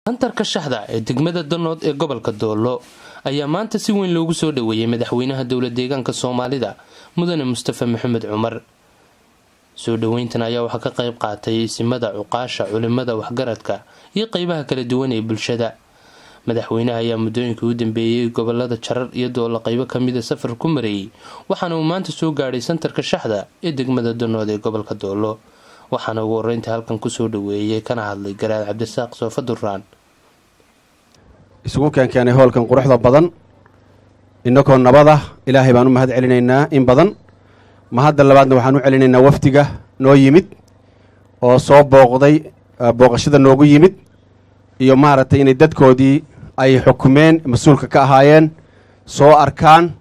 Santarka Shaxda ee degmada Danood ee gobolka Doolo ayaa maanta si weyn loogu soo dhaweeyey madaxweynaha dowla deegaanka Soomaalida, Mudane Mustafa Maxamed Cumar. Soo dhaweyntan ayaa waxaa ka qayb qaatay isimada, cuqaasha, culimada, waxgaradka iyo qeybaha kala duwan ee bulshada. Madaxweynaha ayaa muddooyinkii u dambeeyey gobolada Jarar iyo Doolo qeybo kamida safar ku mareeyey, waxaana uu maanta soo gaadhay santarka Shaxda ee degmada Danood ee gobolka Doolo. Waxaana ugu horeynta halkan kusoo dhaweeyey kana hadlay Garaad Cabdisaaq Soofa Duraan. Isugu keenkeenay hoolkan quruxda badan innakoo nabada, Ilaahay baan u mahad celinaynaa in badan. Mahadda labaadna waxaan u celinaynaa wafdiga noo yimid oo soo booqday, booqashada noogu yimid iyo maaragtay inay dadkoodii ay xukumeen, mas-uulka ka ahaayeen, soo arkaan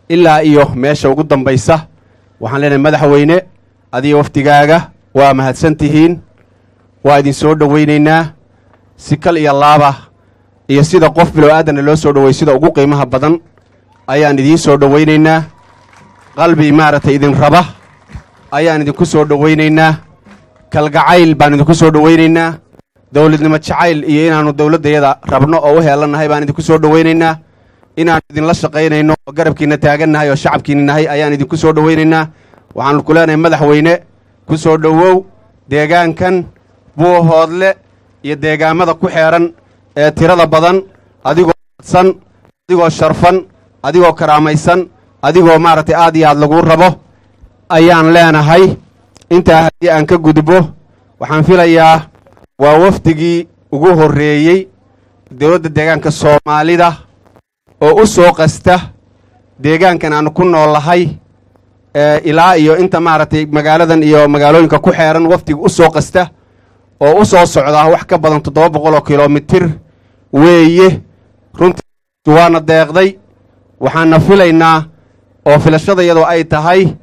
ilaa iyo meesha ugu dambaysa. Waxaan leenahay, madaxweyne, adiga wafdigaaga waa mahadsan tihiin, waa idin soo dhowaynaynaa si kal iyo laaba, iyo sida qof bilow aadanna loo soo dhowey sida ugu qiimaha badan ayaan idiin soo dhowaynaynaa. Qalbi maaragtay idin raba ayaan idinku soo dhowaynaynaa, kalgacayl baan idinku soo dhowaynaynaa, dowladnimo jacayl iyo inaannu dowladdayada rabno oo u heelannahay baan idinku soo dhowaynaynaa, inaannu idinla shaqaynayno oo garabkiinna taagannahay oo shacabkiinna nahay ayaan idinku soo dhowaynaynaa. Waxaanu ku leenahay, madaxweyne, ku soo dhowow deegaankan Buuhoodle iyo deegaamada ku xeeran ee tirada badan, adigoo san, adigoo sharfan, adigoo karaamaysan, adigoo maaragtay aad iyo aad laguu rabo ayaan leenahay. Intaa haddii aan ka gudbo, waxaan filayaa waa wafdigii ugu horreeyey dowladda deegaanka Soomaalida oo u soo qasta deegaankan aanu ku noolahay ilaa iyo inta maaragtay magaaladan iyo magaalooyinka ku xeeran. Wafdiga u soo qasta oo u soo socdaa wax ka badan 700 oo kilomitir weeye. Runtii waana deeqday, waxaana filaynaa oo filashada iyadoo ay tahay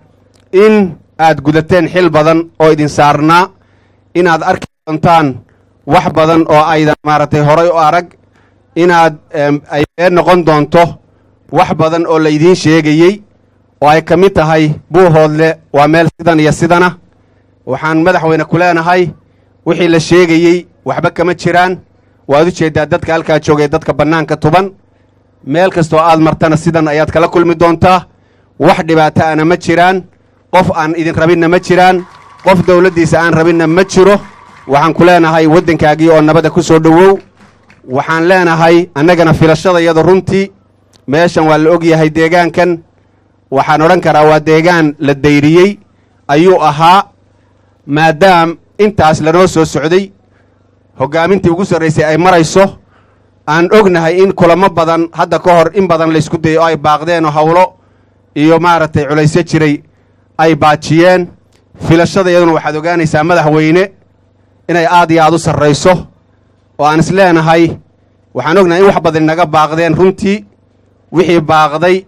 in aad gudateen xil badan oo idin saarnaa, inaad arki doontaan wax badan oo aydan maaragtay horay u arag, inaad ay been noqon doonto wax badan oo laydiin sheegayey oo ay ka mid tahay Buuhoodle waa meel sidan iyo sidana. Waxaan, madaxweyne, ku leenahay wixii la sheegayey waxba kama jiraan. Waad u jeeddaa dadka halkaa joogay, dadka bannaanka tuban, meel kastoo aad martana sidan ayaad kala kulmi doontaa. Wax dhibaato ana ma jiraan, qof aan idin rabinna ma jiraan, qof dowladdiisa aan rabinna ma jiro. Waxaan ku leenahay waddankaagii oo nabadda ku soo dhowow. Waxaan leenahay annagana filashada iyado runtii meeshan waa la og yahay. Deegaankan waxaan odhan karaa waa deegaan la dayriyey ayuu ahaa, maadaam intaas lanoo soo socday, hoggaamintii ugu sarraysay ay marayso. Aan ognahay in kulamo badan hadda ka hor in badan laysku dayay oo ay baaqdeen oo hawlo iyo maaragtay culaysyo jiray ay baajiyeen. Filashada iyaduna waxaad ogaanaysaa, madaxweyne, inay aad iyo aad u sarrayso oo aan is leenahay waxaan ognahay in wax badan inaga baaqdeen. Runtii wixii baaqday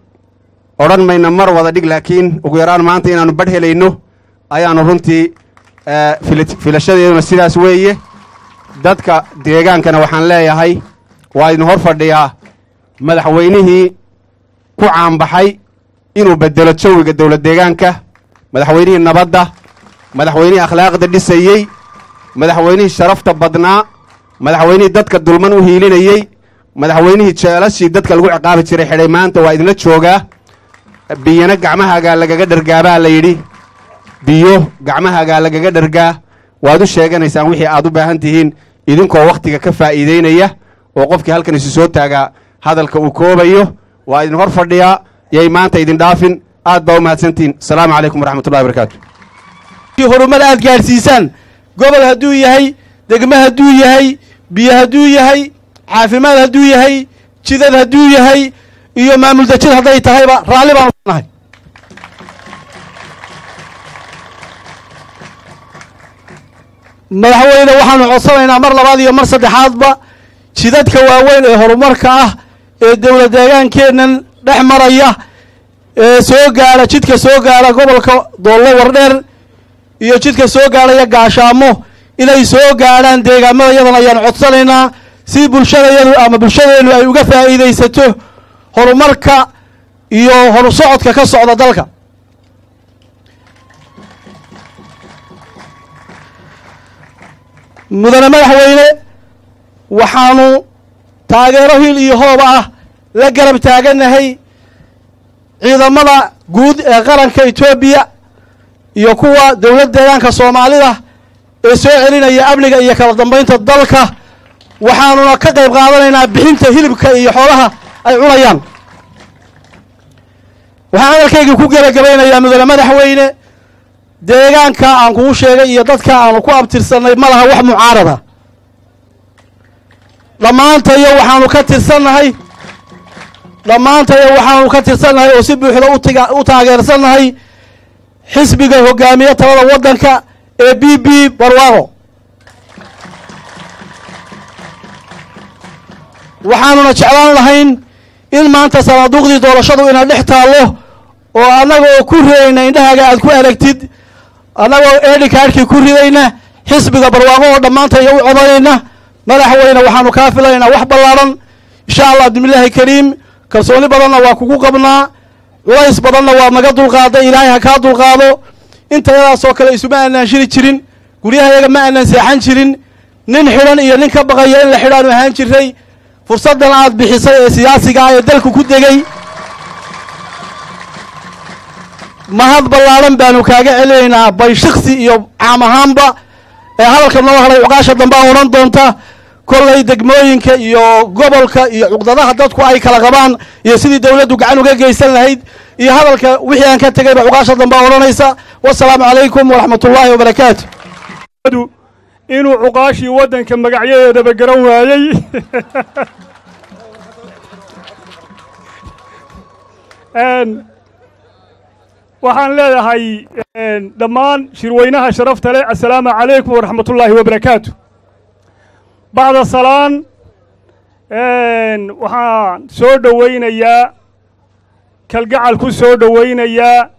odhan mayna mar wada dhig, laakiin ugu yaraan maanta inaannu badh helayno ayaannu runtii filashadeeduna sidaas weeye. Dadka deegaankana waxaan leeyahay waa idin hor fadhiyaa madaxweynihii ku caanbaxay inuu beddelo jawiga dowlad deegaanka, madaxweynihii nabadda, madaxweynihii akhlaaqda dhisayey, madaxweynihii sharafta badnaa, madaxweynihii dadka dulman u hiilinayey, madaxweynihii jeelashii dadka lagu ciqaabi jiray xidhay maanta waa idinla joogaa. Biyana gacmahaagaa lagaga dhargaabaa la yidhi, biyo gacmahaagaa lagaga dhargaa. Waad u sheeganaysaan wixii aad u baahan tihiin idinkoo wakhtiga ka faa'iideynaya oo qofkii halkan isu soo taagaa hadalka uu koobayo. Waa idin hor fadhiyaa, yay maanta idin dhaafin. Aad baa u mahadsantihiin. Asalaamu calaykum waraxmatullahi barakaatu. Horumar aad gaadhsiisaan, gobol hadduu yahay, degmo hadduu yahay, biyo hadduu yahay, caafimaad hadduu yahay, jidad hadduu yahay iyo maamul dejid hadday tahayba, raalli baanu nahay. Madaxweyne, waxaanu codsanaynaa mar labaad iyo mar saddexaadba jidadka waaweyn ee horumarka ah ee dowlad deegaankeennan dhex maraya ee soo gaadha, jidka soo gaadha gobolka Doollo Wardheer iyo jidka soo gaadhaya Gaashaamo, inay soo gaadhaan deegaamada yadan ayaan codsanaynaa, si bulshadayadu ama bulshadeennu ay uga faa'iidaysato horumarka iyo horusocodka ka socda dalka. Mudane madaxweyne, Waxaanu taageero hiil iyo hooba ah la garab taagannahay ciidamada guud ee qaranka Etoobiya iyo kuwa dowlad deegaanka Soomaalida ee soo celinaya amniga iyo kala dambaynta dalka. Waxaanuna ka qayb qaadanaynaa bixinta hilibka iyo xoolaha ay cunayaan. Waxaan hadalkaygii ku gebagabaynayaa, mudane madaxweyne, deegaanka aan kugu sheegay iyo dadka aanu ku abtirsannay ma laha wax mucaarada. Dhammaantayo waxaanu ka tirsannahay, dhammaantayo waxaanu ka tirsannahay oo si buuxda u taageersannahay xisbiga hogaamiye talada waddanka ee PP Barwaaqo. Waxaanuna jeclaan lahayn in maanta sanaaduuqdii doorashadu ina dhex taallo oo annagoo ku ridayna indhahaaga aad ku aragtid, annagoo ID cardkii ku ridayna xisbiga Barwaaqo oo dhammaantaya u codanayna. Madaxweyne, waxaanu kaa filaynaa wax ballaadhan, insha Allah bismillaahi kariim. Kalsooni badanna waa kugu qabnaa, culays badanna waa naga dulqaaday. Ilaahay ha kaa dulqaado. Intayadaasoo kale isuma aanaan shiri jirin, guryahayaga ma aanaan seexan jirin, nin xidhan iyo nin ka baqaya in la xidhaanu ahaan jiray. Fursaddan aad bixisay ee siyaasiga ah ee dalku ku degay, mahad ballaadhan baanu kaaga celinaynaa bay shiksi iyo caam ahaanba. Ee hadalka noo hadhay cuqaasha dambaa odhan doonta. Kollay degmooyinka iyo gobolka iyo cuqdadaha dadku ay kala qabaan iyo sidii dowladdu gacan uga geysan lahayd iyo hadalka wixii aan ka tegayba cuqaasha dambaa odhanaysa. Wasalaamu calaykum waraxmatullaahi wabarakaatu. Inuu cuqaashii waddanka magacyadeedaba garan waayey. Waxaan leeyahay dhammaan shirweynaha sharafta leh, assalaamu calaykum waraxmatullaahi wabarakaatu. Bacda salaan, waxaan soo dhowaynayaa, kalgacal ku soo dhowaynayaa,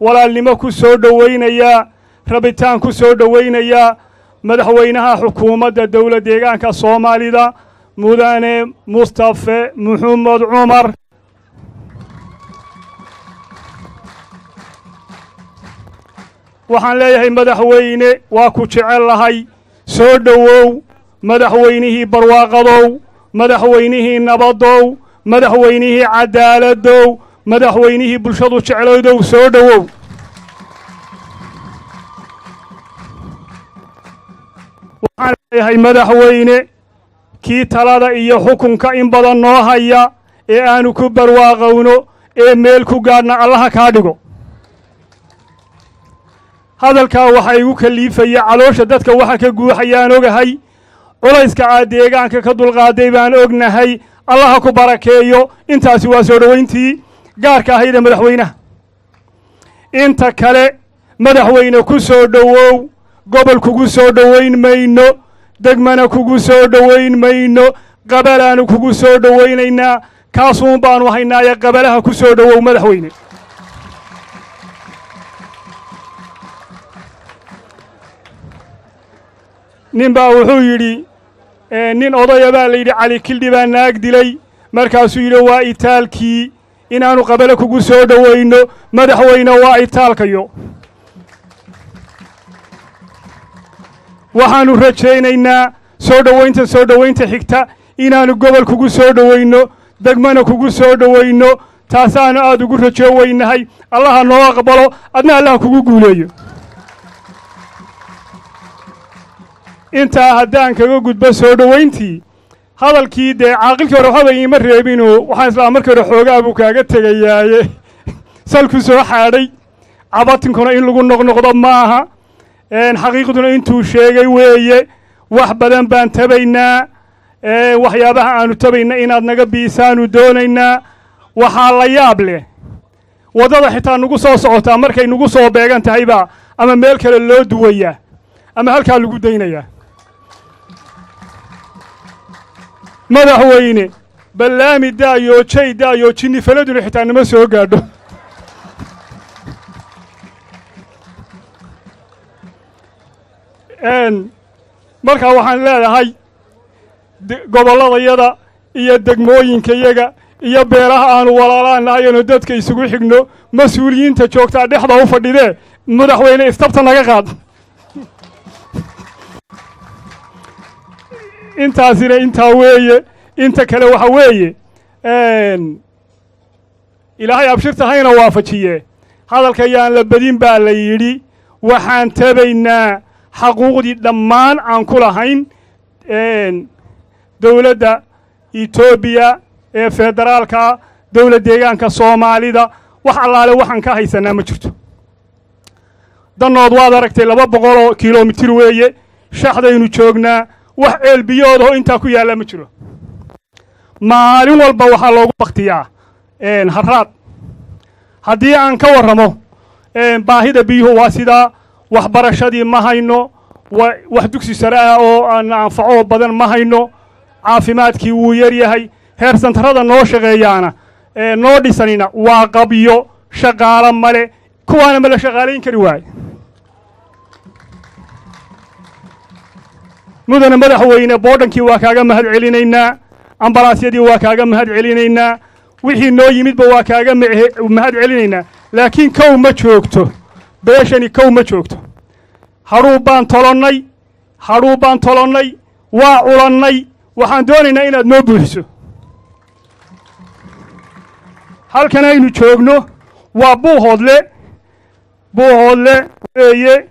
walaalnimo ku soo dhowaynayaa, rabitaan ku soo dhowaynayaa madaxweynaha xukuumadda dowlad deegaanka Soomaalida, mudane Mustafe Maxamed Cumar. Waxaan leeyahay, madaxweyne, waa ku jecel lahay, soo dhowow, madaxweynihii barwaaqadow, madaxweynihii nabadow, madaxweynihii caddaaladow, madaxweynihii bulshadu jeclaydow, soo dhowow. Waxaan leeyahay, madaxweyne, kii talada iyo xukunka in badan noo haya ee aanu ku barwaaqowno ee meel ku gaadhna Allaha kaa dhigo. Hadalkaa waxaa igu kaliifaya caloosha dadka waxa ka guuxayaan ogahay, culayska aad deegaanka ka dulqaaday baan ognahay. Allaha ku barakeeyo. Intaasi waa soo dhowayntii gaarka ahayd ee madaxweynaha. Inta kale, madaxweyne, ku soo dhowow. Gobol kugu soo dhowayn mayno, degmana kugu soo dhowayn mayno, qabalaanu kugu soo dhowaynaynaa. Kaasuun baanu haynaaye qabalaha ku soo dhowow, madaxweyne. Nin baa wuxuu yidhi, nin odaya baa la yidhi, Cali Kildhi baa naag dilay. Markaasuu yidhi, waa itaalkii inaannu qabale kugu soo dhowayno, madaxweyne, waa itaalkayo. Waxaannu rajaynaynaa soo dhowaynta soo dhowaynta xigta inaannu gobol kugu soo dhowayno, degmana kugu soo dhowayno. Taasaannu aad ugu rajo weynahay. Allaha noo aqbalo, adna Allaha kugu guuleeyo. Intaa haddaan kaga gudbo soo dhowayntii, hadalkii dee caaqilkii hore waxba iima reebinoo waxaan islaa markii hore xoogaa buu kaaga tegayaaye salku soo xaadhay. Cabatinkuna in lagu noqnoqdo maaha, xaqiiqduna intuu sheegay weeye. Wax badan baan tabaynaa, waxyaabaha aanu tabayna inaad naga biisaanu doonaynaa. Waxaa la yaab leh, waddada xitaa nagu soo socotaa markay nagu soo beegan tahaybaa ama meel kale loo duwayaa ama halkaa lagu daynayaa. Madaxweyne, ballaami daayoo, jay daayoo, jinnifaladuna xitaa nama soo gaadho. Markaa waxaan leedahay, gobolladayada iyo degmooyinkayaga iyo beelaha aanu walaalaanahay anu dadka isugu xigno, mas-uuliyiinta joogtaa dhexda u fadhidee, madaxweyne, istabta naga qaad. Intaasina intaa weeye. Inta kale waxa weeye, Ilaahay abshirta hayna waafajiye. Hadalka yaan la badin baa la yidhi. Waxaan tabaynaa xaquuqdii dhammaan aan ku lahayn dowladda Etoobiya ee federaalka, dowlad deegaanka Soomaalida. Wax allaale waxaan ka haysanaa ma jirto. Danood waad aragtay, 200 oo kilomitir weeye shaxdaynu joognaa. Wax ceelbiyoodahoo intaa ku yaallaa ma jiro. Maalin walba waxaa loogu baktiyaa haraad. Haddii aan ka warramo baahida biyuhu waa sidaa. Waxbarashadii ma hayno, wax dugsi sare ah oo aan anfaco badan ma hayno. Caafimaadkii wuu yar yahay. Heer santarada noo shaqeeyaana noo dhisanina waa qabyo, shaqaalo male, kuwaana ma la shaqaalayn kari waaye. Mudane madaxweyne, boodhankii waa kaaga mahad celinaynaa, ambalaasyadii waa kaaga mahad celinaynaa, wixii noo yimidba waa kaaga mahad celinaynaa, laakiin kow ma joogto beeshani, kow ma joogto. Hadhuub baan tolonnay, hadhuub baan tolonnay, waa culannay. Waxaan doonaynaa inaad noo buuxiso. Halkan aynu joogno waa Buuhoodle. Buuhoodle weeye,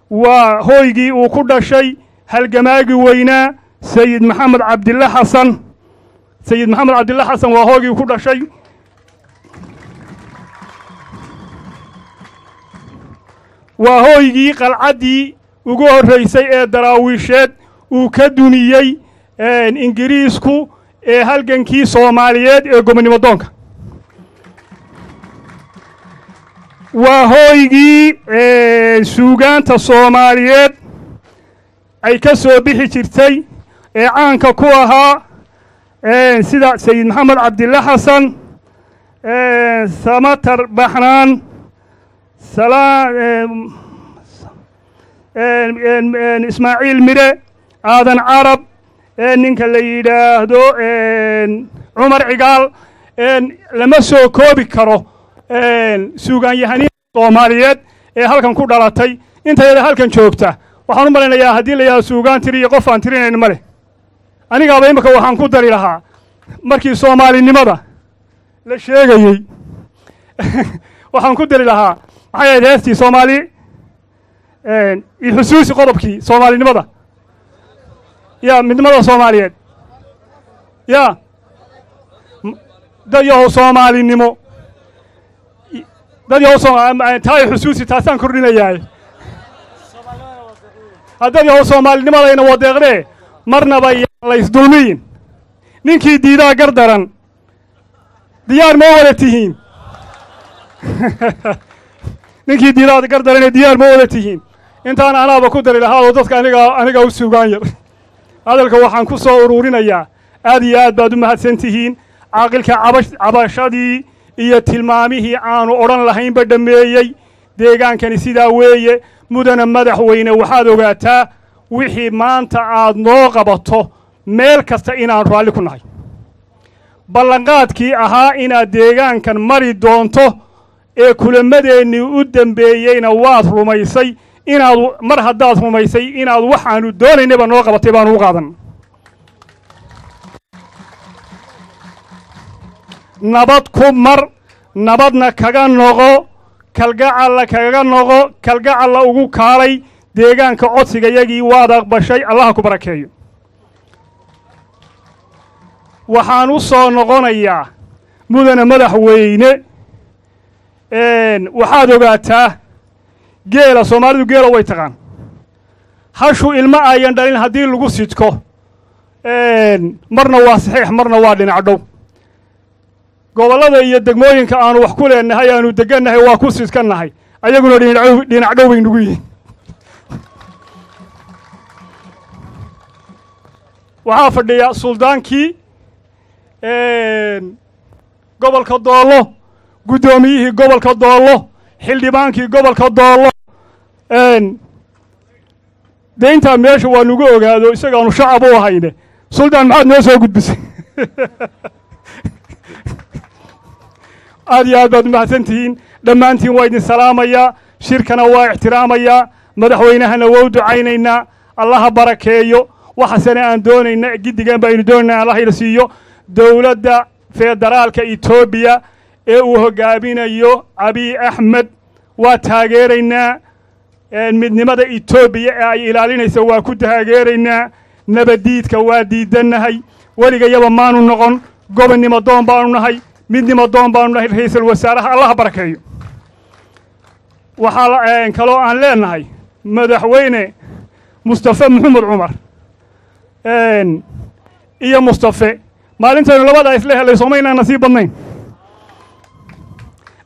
waa hooygii uu ku dhashay halgamaagii weynaa Sayid Maxamed Cabdille Xasan. Sayid Maxamed Cabdille Xasan waa hooygii ku dhashay. Waa hooygii qalcaddii ugu horraysay ee Daraawiisheed uu ka dumiyey Ingiriisku ee halgankii Soomaaliyeed ee gobonnimo doonka. Waa hooygii suugaanta Soomaaliyeed ay ka soo bixi jirtay ee caanka ku ahaa, sida Sayid Maxamed Cabdille Xasan, Samatar Baxnaan, Ismaaciil Mire, Aadan Carab, ninka la yidhaahdo Cumar Cigaal. Lama soo koobi karo suugaanyahaniin Soomaaliyeed ee halkan ku dhalatay. Intayada halkan joogta waxaan u malaynayaa haddii la yidhahdo suugaan tiri iyo qof aan tirinayn ma leh. Anigaaba imika waxaan ku dari lahaa markii soomaalinimada la sheegayey, waxaan ku dari lahaa, maxay ahayd heestii Soomaali iyo xusuusi qodobkii soomaalinimada ya midnimada Soomaaliyeed ya dad yahow soomaalinimo, dad yahow taa xusuusi, taasaan kordhinayaa. Dad yahow soomaalinimadayna wadeeqdee, marnaba yaan laysdulmiyin, ninkii diidaa gar daran. Diyaar ma wada tihiin? Ninkii diidaa gar darane, diyaar ma wada tihiin? Intaan anaaba ku dari lahaa oo dadka aniga u sugaan yar. Hadalka waxaan ku soo ururinayaa, aad iyo aad baad u mahadsan tihiin. Caaqilka cabashadii iyo tilmaamihii aanu odhan lahaynba dhammeeyey. Deegaankani sidaa weeye. Mudane madaxweyne, waxaad ogaataa wixii maanta aad noo qabato meel kasta inaan raalli ku nahay. Ballanqaadkii ahaa inaad deegaankan mari doonto ee kulamadeennii u dembeeyeyna waad rumaysay. Inaad mar haddaad rumaysay inaad waxaanu doonaynayba noo qabatay baanu u qaadan. Nabad ku mar, nabadna kaga noqo, kalgacalla kaga noqo, kalgacalla ugu kaalay deegaanka. Codsigayagii waad aqbashay, Allaha ku barakeeyo. Waxaan u soo noqonayaa, mudane madaxweyne, waxaad ogaataa geela Soomaalidu geela way taqaan. Hashu ilmo ayan dhalin haddii lagu sidko, marna waa saxiix, marna waa dhinac dhow. Gobollada iyo degmooyinka aanu wax ku leenahay, aanu degannahay, waa ku sidkannahay, ayaguna dhinac dhow bay nugu yihiin. Waxaa fadhiya suldaankii gobolka Doollo, guddoomiyihii gobolka Doollo, xildhibaankii gobolka Doollo. Dee intaa meesha waa nugu ogaado isagaanu shacab u ahayne. Suldaan, maxaad noo soo gudbisay? Aad iyo aad baad umahadsan tihiin dhammaantiin. Waa idin salaamayaa, shirkana waa ixtiraamayaa, madaxweynahana waa u ducaynaynaa, Allaha barakeeyo. Waxasena aan doonayna giddigan baynu doonayna Allahayna siiyo. Dowladda federaalka Etoobiya ee uu hoggaaminayo Abiy Axmed waa taageeraynaa. Midnimada Etoobiya ee ay ilaalinaysa waa ku taageeraynaa. Nabaddiidka waa diidannahay. Weligayaba maanu noqon, gobonnimo doon baanu nahay, midnimo doon baanu nahay. Ra'iisul wasaaraha Allaha barakeeyo. Waxaa kaloo aan leenahay madaxweyne Mustafe Maxamed Cumar iyo Mustafe, maalintaynu labadaa isla helay soomaynaan nasiib badnayn.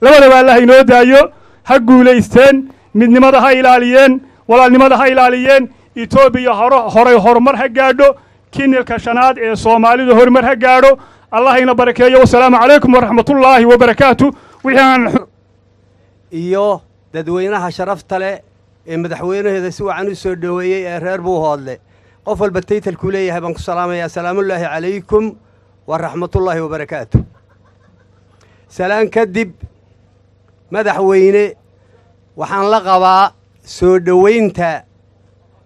Labadaba Allah inoo daayo, ha guulaysteen, midnimada ha ilaaliyeen, walaalnimada ha ilaaliyeen. Etoobiya horo horay horumar ha gaadho, kinilka shanaad ee Soomaalidu horumar ha gaadho. Allah ina barakeeyo. Wasalaamu calaykum waraxmatullaahi wabarakaatu. Wixii aan iyo dadweynaha sharafta leh ee madaxweynaheeda si wacan u soo dhoweeyey ee reer Buuhoodle, qof walba taytalkuu leeyahay baan ku salaamayaa. Salaamullaahi calaykum waraxmatullaahi wabarakaatu. Salaan kadib, madaxweyne, waxaan la qabaa soo dhoweynta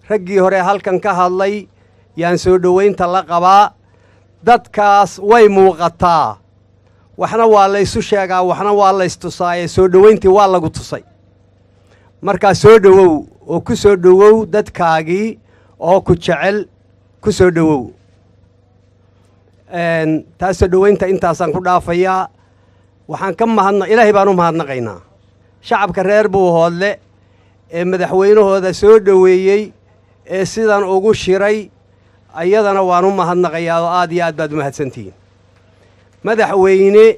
raggii hore halkan ka hadlay. Yaan soo dhoweynta la qabaa. Dadkaas way muuqataa, waxna waa laysu sheegaa, waxna waa laystusaaye. Soo dhoweyntii waa lagu tusay. Markaa soo dhowow oo ku soo dhowow dadkaagii oo ku jecel, ku soo dhowow. Taas soo dhoweynta intaasaan ku dhaafayaa. Waxaan ka mahadna, Ilaahay baan u mahadnaqaynaa. Shacabka reer Buuhoodle ee madaxweynahooda soo dhoweeyey ee sidan ugu shiray ayadana waan u mahadnaqayaa, oo aad iyo aad baad u mahadsantihiin. Madaxweyne,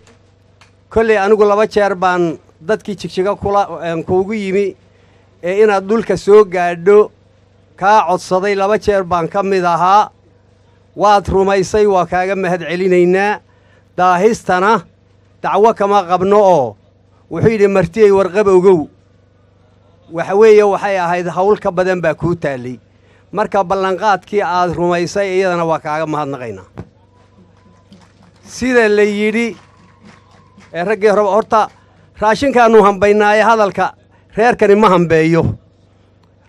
kolley anigu 2 jeer baan dadkii Jigjiga kula kuugu yimi ee inaad dhulka soo gaadho kaa codsaday, 2 jeer baan ka mid ahaa. Waad rumaysay, waa kaaga mahad celinaynaa. Daahistana dacwo kama qabno, oo wuxuu yidhi martiyay warqab ogow. Waxa weeye waxay ahayd hawl ka badan baa kuu taallay. Marka ballanqaadkii aad rumaysay iyadana waa kaaga mahadnaqaynaa. Sida la yidhi ee raggii hore, horta raashinkaannu hambaynaaye, hadalka reerkani ma hambeeyo.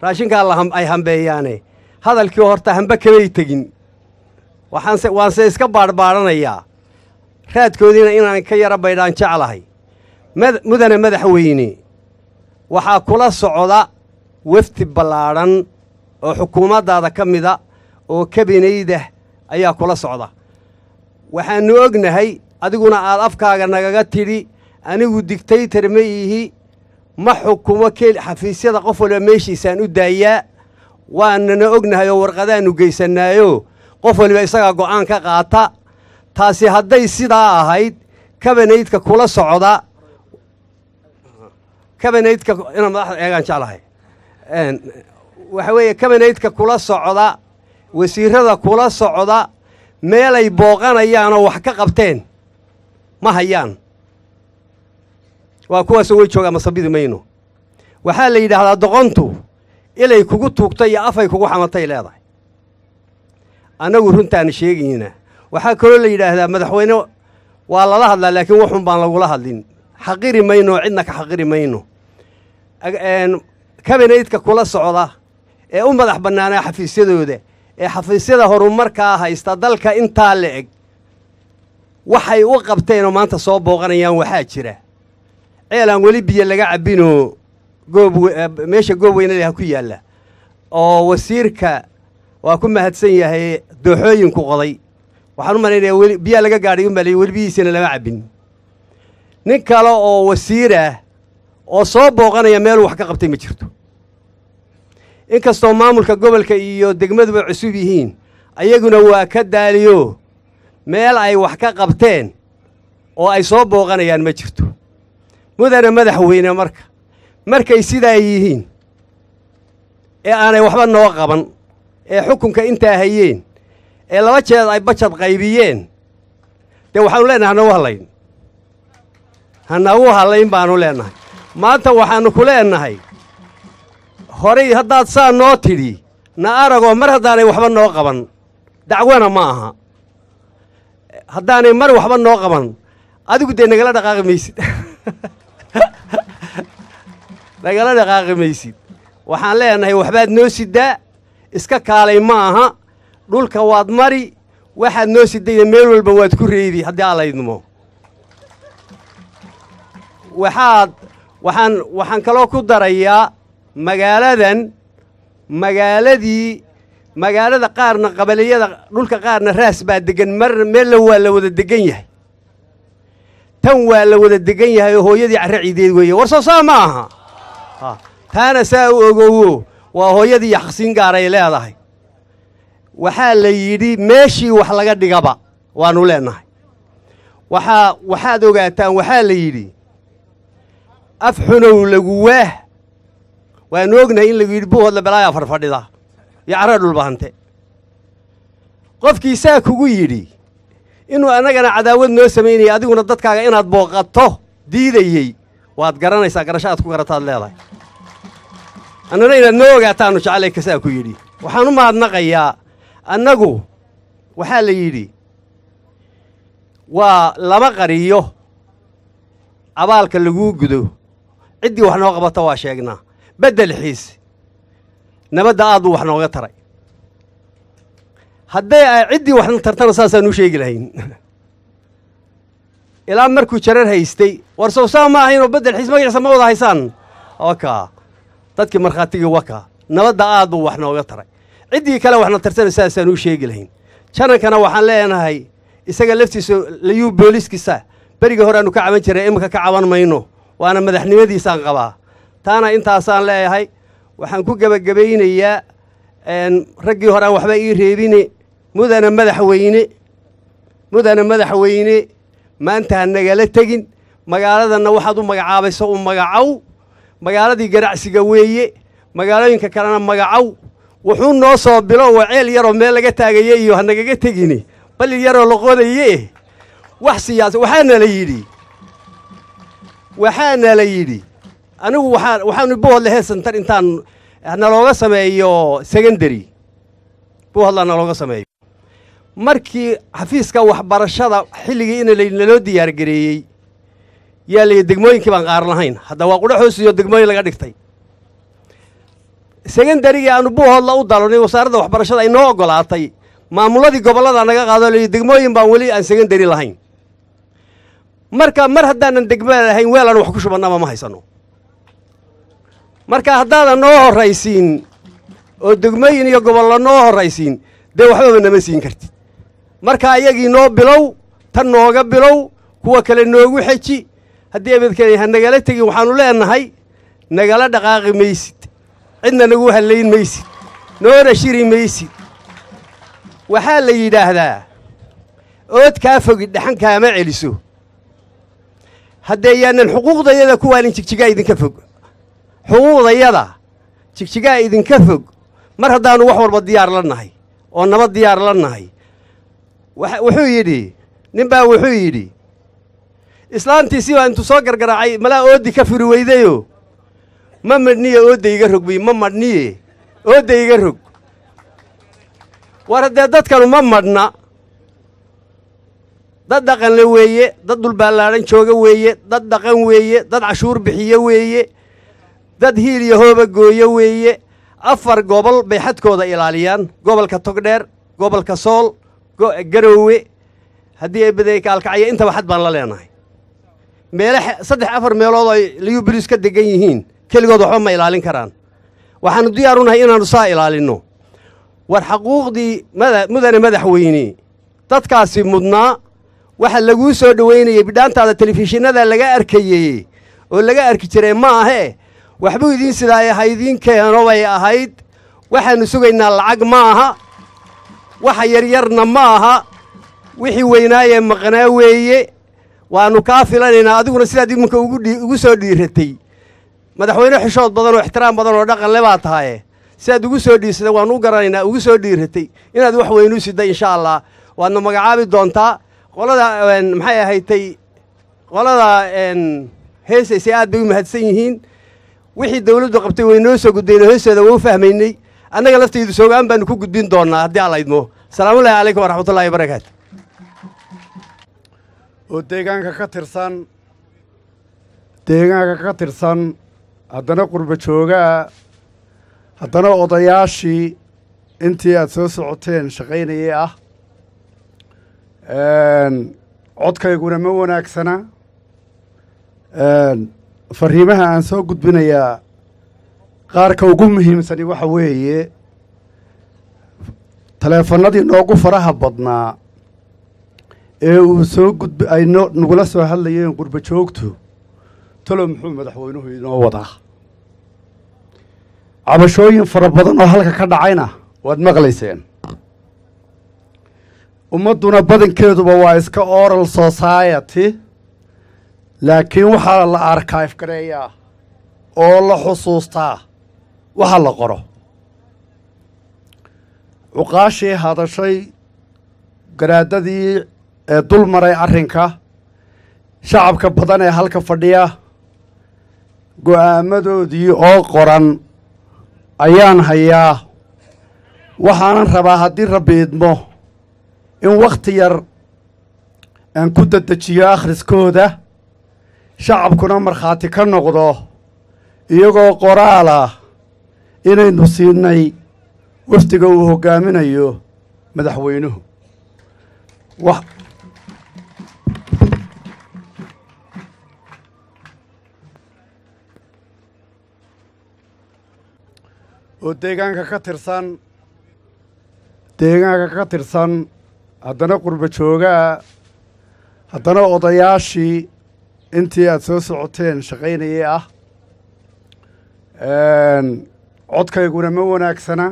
Raashinkaa ay hambeeyaane, hadalkii horta hambe kamay tegin. Waxaanse waanse iska baadhbaadhanayaa, raadkoodiina inaan ka yara baydhaan jeclahay. Mudane madaxweyne, waxaa kula socda wafdi ballaadhan oo xukuumaddaada ka mida oo kabinayda ayaa kula socda. Waxaannu ognahay adiguna aad afkaaga nagaga tidhi, anigu digtaytar ma ihi, ma xukumo kel xafiisyada, qof walba meeshiisaan u daayaa. Waanana ognahay oo warqadaannu geysannaayo, qof waliba isagaa go'aan ka qaata. Taasi hadday sidaa ahayd, kabineydka kula socda, kabineydka inaan madaxda eegaan jeclahay, waxa weeye kabineydka kula socda, wasiirrada kula socda, meelay booqanayaanoo wax ka qabteen ma hayaan. Waa kuwaasoo way joogaa, masabidi mayno. Waxaa la yidhaahdaa doqontu ilay kugu tuugtay iyo afay kugu xamatay leedahay. Annagu runtaana sheegaynaa. Waxaa kaloo la yidhaahdaa madaxweyne waa lala hadlaa, laakiin waxun baan lagula hadlin. Xaqiri mayno, cidna ka xaqiri mayno. Kabineydka kula socda ee u madax bannaanaa xafiisyadooda ee xafiisyada horumarkaa haysta dalka intaa la eg, waxay u qabteenoo maanta soo booqanayaan? Waxaa jira ceel aan weli biyo laga cabbinoo goob meesha Goob Weyne ku yaalla, oo wasiirka waa ku mahadsan yahay dooxooyinku qoday. Waxaan u malaynayaa weli biyaa laga gaadhay u maleeyey, weli biyihiisana lama cabbin. Nin kale oo wasiir ah oo soo booqanaya meeluu wax ka qabtay ma jirto. Inkastoo maamulka gobolka iyo degmaduba cusub yihiin, ayaguna waa ka daaliyo, meel ay wax ka qabteen oo ay soo booqanayaan ma jirto. Mudane madaxweyne, marka markay sidaa yihiin ee aanay waxba noo qaban ee xukunka intaa hayeen ee 2 jeed ay bajad qaybiyeen, dee waxaanu leenahay hanagu hallayn, hanagu hallayn baanu leenahay. Maanta waxaannu ku leenahay horay haddaad saa noo tidhi na aragoo, mar haddaanay waxba noo qaban, dacwana ma aha. Haddaanay mar waxba noo qaban, adigu dee nagala dhaqaaqi maysid, nagala dhaqaaqi maysid. Waxaan leenahay waxbaad noo sidaa, iska kaalay ma aha. Dhulka waad mari, waxaad noo sidayna meel walba waad ku reebi haddii Alla idmo. Waxaad waxaan kaloo ku darayaa magaaladan, magaaladii magaalada qaarna qabaliyada dhulka qaarna raas baa degan, mar meella waa la wada degan yahay. Tan waa la wada degan yahay oo hooyadii carre ciideed weeye. War soo saa ma aha? Taana saa u ogowo, waa hooyadii yaxqsiin gaaray leedahay. Waxaa la yidhi meeshii wax laga dhigaba waanu leenahay. Waxaad ogaataan, waxaa la yidhi af xunow lagu waah. Waanu ognahay in lagu yidhi Buuhoodla balaayaa farfadhida iyo carra Dhulbahante. Qofkii saa kugu yidhi inuu annagana cadaawad noo samaynaya, adiguna dadkaaga inaad booqato diidayey, waad garanaysaa, garasho aad ku garataad leedahay. Annana inaad noo ogaataanu jeclay kasaa ku yidhi. Waxaan u mahadnaqayaa annagu. Waxaa la yidhi waa lama qariyo abaalka laguu gudo, ciddii wax noo qabata waa sheegnaa. Beddel xiis nabadda aad buu wax nooga taray. Hadday ay ciddii waxna tartana saasaan u sheegi lahayn ilaa markuu jarar haystay. War sow saa ma ahaynoo Beddel Xiis magaciisa ma wada haysaan? Waka dadkii markhaatigii, waka nabadda aad buu wax nooga taray. Ciddii kale waxna tartana saasaan u sheegi lahayn. Janankana waxaan leenahay isaga laftiisa layuu booliskiisa berigii hore aanu ka caban jiray, iminka ka caban mayno, waana madaxnimadiisaan qabaa. Taana intaasaan leeyahay. Waxaan ku gebagabaynayaa, raggii hore aan waxba ii reebine, mudana madaxweyne, mudana madaxweyne, maanta ha nagala tegin. Magaaladanna waxaad u magacaabayso u magacow. Magaaladii ganacsiga weeye, magaalooyinka kalena magacow. Wuxuu noo soo bilo waa ceel yaroo meel laga taagaye iyo ha nagaga tegini balli yaroo la qodaye. Wax siyaasa waxaana la yidhi anigu waxaanu Buuhodle health center intaan nalooga sameeyo, secondary Buuhodla nalooga sameeyo. Markii xafiiska waxbarashada xilligii in naloo diyaargareeyey, yaa layidhi degmooyinkii baan qaar lahayn. Hadda waa qudhaxoos iyo degmooyin laga dhigtay. Secondarygii aanu Buuhoodla u dalonay, wasaaradda waxbarashada ay noo oggolaatay, maamuladii gobollada naga qaado, layidhi degmooyin baan weli aan secondary lahayn. Marka mar haddaanan degmo lahayn, weelaan wax ku shubannaba ma haysano. Marka haddaadan noo horraysiin oo degmooyin iyo gobollo noo horraysiin, dee waxbaba nama siin kartid. Marka iyagii noo bilow, tan nooga bilow, kuwa kale noogu xeji haddii abadkeen ha nagala tegin. Waxaanu leenahay nagala dhaqaaqi maysid, cidna nagu hallayn maysid, noona shiri maysid. Waxaa la yidhaahdaa ood kaa fogi dhaxan kaama celiso. Haddee yaanan xuquuqdayada ku waalin. Jigjigaa idinka fog, xuquuqdayada Jigjigaa idinka fog. Mar haddaannu wax walba diyaar la nahay oo nabad diyaar la nahay, wuxuu yidhi nin baa, wuxuu yidhi islaantiisii baa intuu soo gargaraacay malaa ooddi ka furi weydayo. "Ma madhniye, oodda iga rog," buy. "Ma madhniye, oodda iga rog." War haddee dadkanu ma madhna. Dad dhaqanle weeye, dad dhulballaadhan jooga weeye, dad dhaqan weeye, dad cashuur bixiye weeye, dad hiil iyo hooba gooye weeye. Afar gobol bay xadkooda ilaaliyaan: gobolka Togdheer, gobolka Sool, Garoowe, haddii ay baday Kaalkacyo, intaba xad baan la leenahay. Meele saddex afar meelood ay liyu boliis ka degan yihiin, keligood waxba ma ilaalin karaan. Waxaanu diyaar u nahay inaannu saa ilaalinno. War xaquuqdii mudane madaxweyne dadkaasi mudnaa waxa laguu soo dhoweynayey bidhaantaada telefishinada laga arkayey oo laga arki jiray ma ahee. Waxbuu idiin sidaaye ha idiin keeno bay ahayd. Waxaannu sugaynaa lacag ma aha, waxa yaryarna ma aha, wixii weynaayee maqnaa weeye. Waannu kaa filanaynaa adiguna sidaad iminka ugu soo dhiiratay. Madaxweyne xishood badan oo ixtiraam badan oo dhaqan le baa tahaye, sidaad ugu soo dhiirsatay waannu u garanaynaa, ugu soo dhiiratay inaad wax weyn u siday. Insha Allah waadna magacaabi doontaa. Qolada maxay ahaydtay, qolada heesaysay aad bay u mahadsan yihiin. Wixii dawladdu qabtay way noo soo gudbayna, heesteeda waa u fahmaynay. Annaga laftaydu soogaan baanu ku gudbin doonnaa haddii Alla idmo. Asalaamullahi calaykum waraxmatullahi wabarakaatu. Oo deegaanka ka tirsan, haddana qurbo joogaa, haddana odayaashii Intii aad soo socoteen shaqaynayay ah, codkayguna ma wanaagsana. Fariimaha aan soo gudbinayaa qaarka ugu muhiimsani waxa weeye taleefannadii noogu faraha badnaa ee uu soo gudb ay no nagula soo hadlayeen qurba joogtu: "Talo, muxuu madaxweynuhu inoo wadaa?" Cabashooyin fara badan oo halka ka dhacayna waad maqlayseen. Ummadduna badankeeduba waa iska oral society, laakiin waxaa la archive gareeyaa oo la xusuustaa waxa la qoro. Cuqaashii hadashay, garaadadii ee dul maray arrinka, shacabka badan ee halka fadhiya, go'aamadoodii oo qoran ayaan hayaa. Waxaanan rabaa, haddii Rabbi idmo, in wakhti yar aan ku dedejiyo akhriskooda, shacabkuna markhaati ka noqdo iyagoo qoraala inaynu siinay wafdiga uu hoggaaminayo madaxweynuhu. Wax oo deegaanka ka tirsan, haddana qurba joogaa, haddana odayaashii intii aad soo socoteen shaqaynayay ah, codkayguna ma wanaagsana.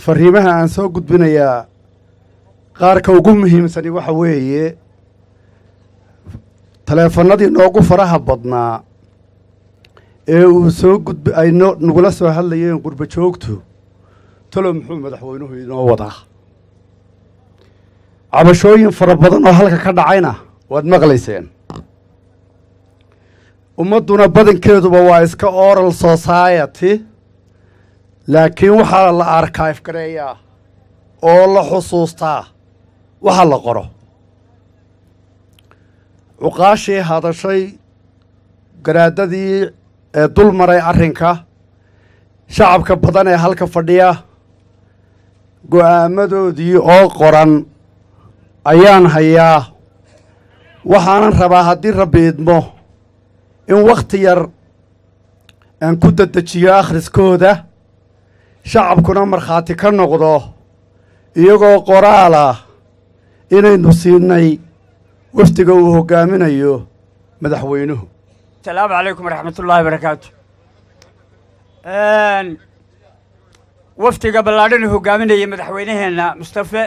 Fariimaha aan soo gudbinayaa qaarka ugu muhiimsani waxa weeye taleefannadii noogu faraha badnaa ee uu soo gudb ay no nagula soo hadlayeen qurba joogtu: "Talo, muxuu madaxweynuhu inoo wadaa?" Cabashooyin fara badan oo halka ka dhacayna waad maqlayseen. Ummadduna badankeeduba waa iska oral society, laakiin waxaa la archive gareeyaa oo la xusuustaa waxa la qoro. Cuqaashii hadashay, garaadadii ee dul maray arrinka, shacabka badan ee halka fadhiya, go'aamadoodii oo qoran ayaan hayaa. Waxaanan rabaa, haddii Rabbi idmo, in wakhti yar aan ku dedejiyo akhriskooda, shacabkuna markhaati ka noqdo iyagoo qoraala inaynu siinay wafdiga uu hoggaaminayo madaxweynuhu. Asalaamu calaykum waraxmat ullaahi barakaatu. Wafdiga ballaadhan uu hogaaminayay madaxweynaheenna Mustafe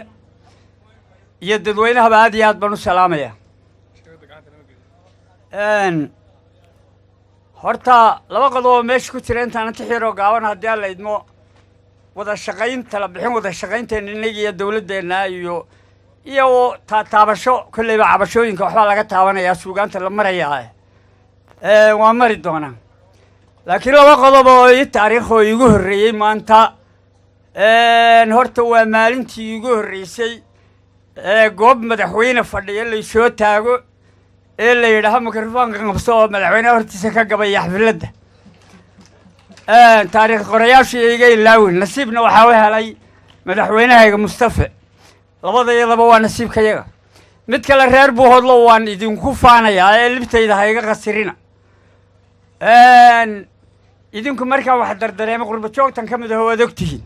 iyo dadweynahaba aad iyo aad baan u salaamaya. Horta laba qodob oo meesha ku jira intaan inta xiroo gaaban, haddii Alla idmo, wada shaqayn, tala bixin, wada shaqaynteena innaga iyo dowladdeenna iyo taataabasho. Kolleyba cabashooyinka waxbaa laga taabanayaa, suugaanta la marayaa waa mari doonaa, laakiin laba qodob oo ii taariikh oo iigu horreeyey maanta. Horta waa maalintii iigu horreysay ee goob madaxweyne fadhiya laysoo taago ee la yidhaaho mikrofoonka qabso oo madaxweyneha hortiisa ka gabaya xafladda. Taariikh qorayaashu iga ilaawin. Nasiibna waxaa u helay madaxweynahayga Mustafe. Labada iyadaba waa nasiibkayaga. Mid kale, reer Buuhoodlo, waan idinku faanayaa ee libtayda ha iga qasirina. Idinku markaan wax dardareemay, qurba joogtan ka mid aho, waad ogtihiin,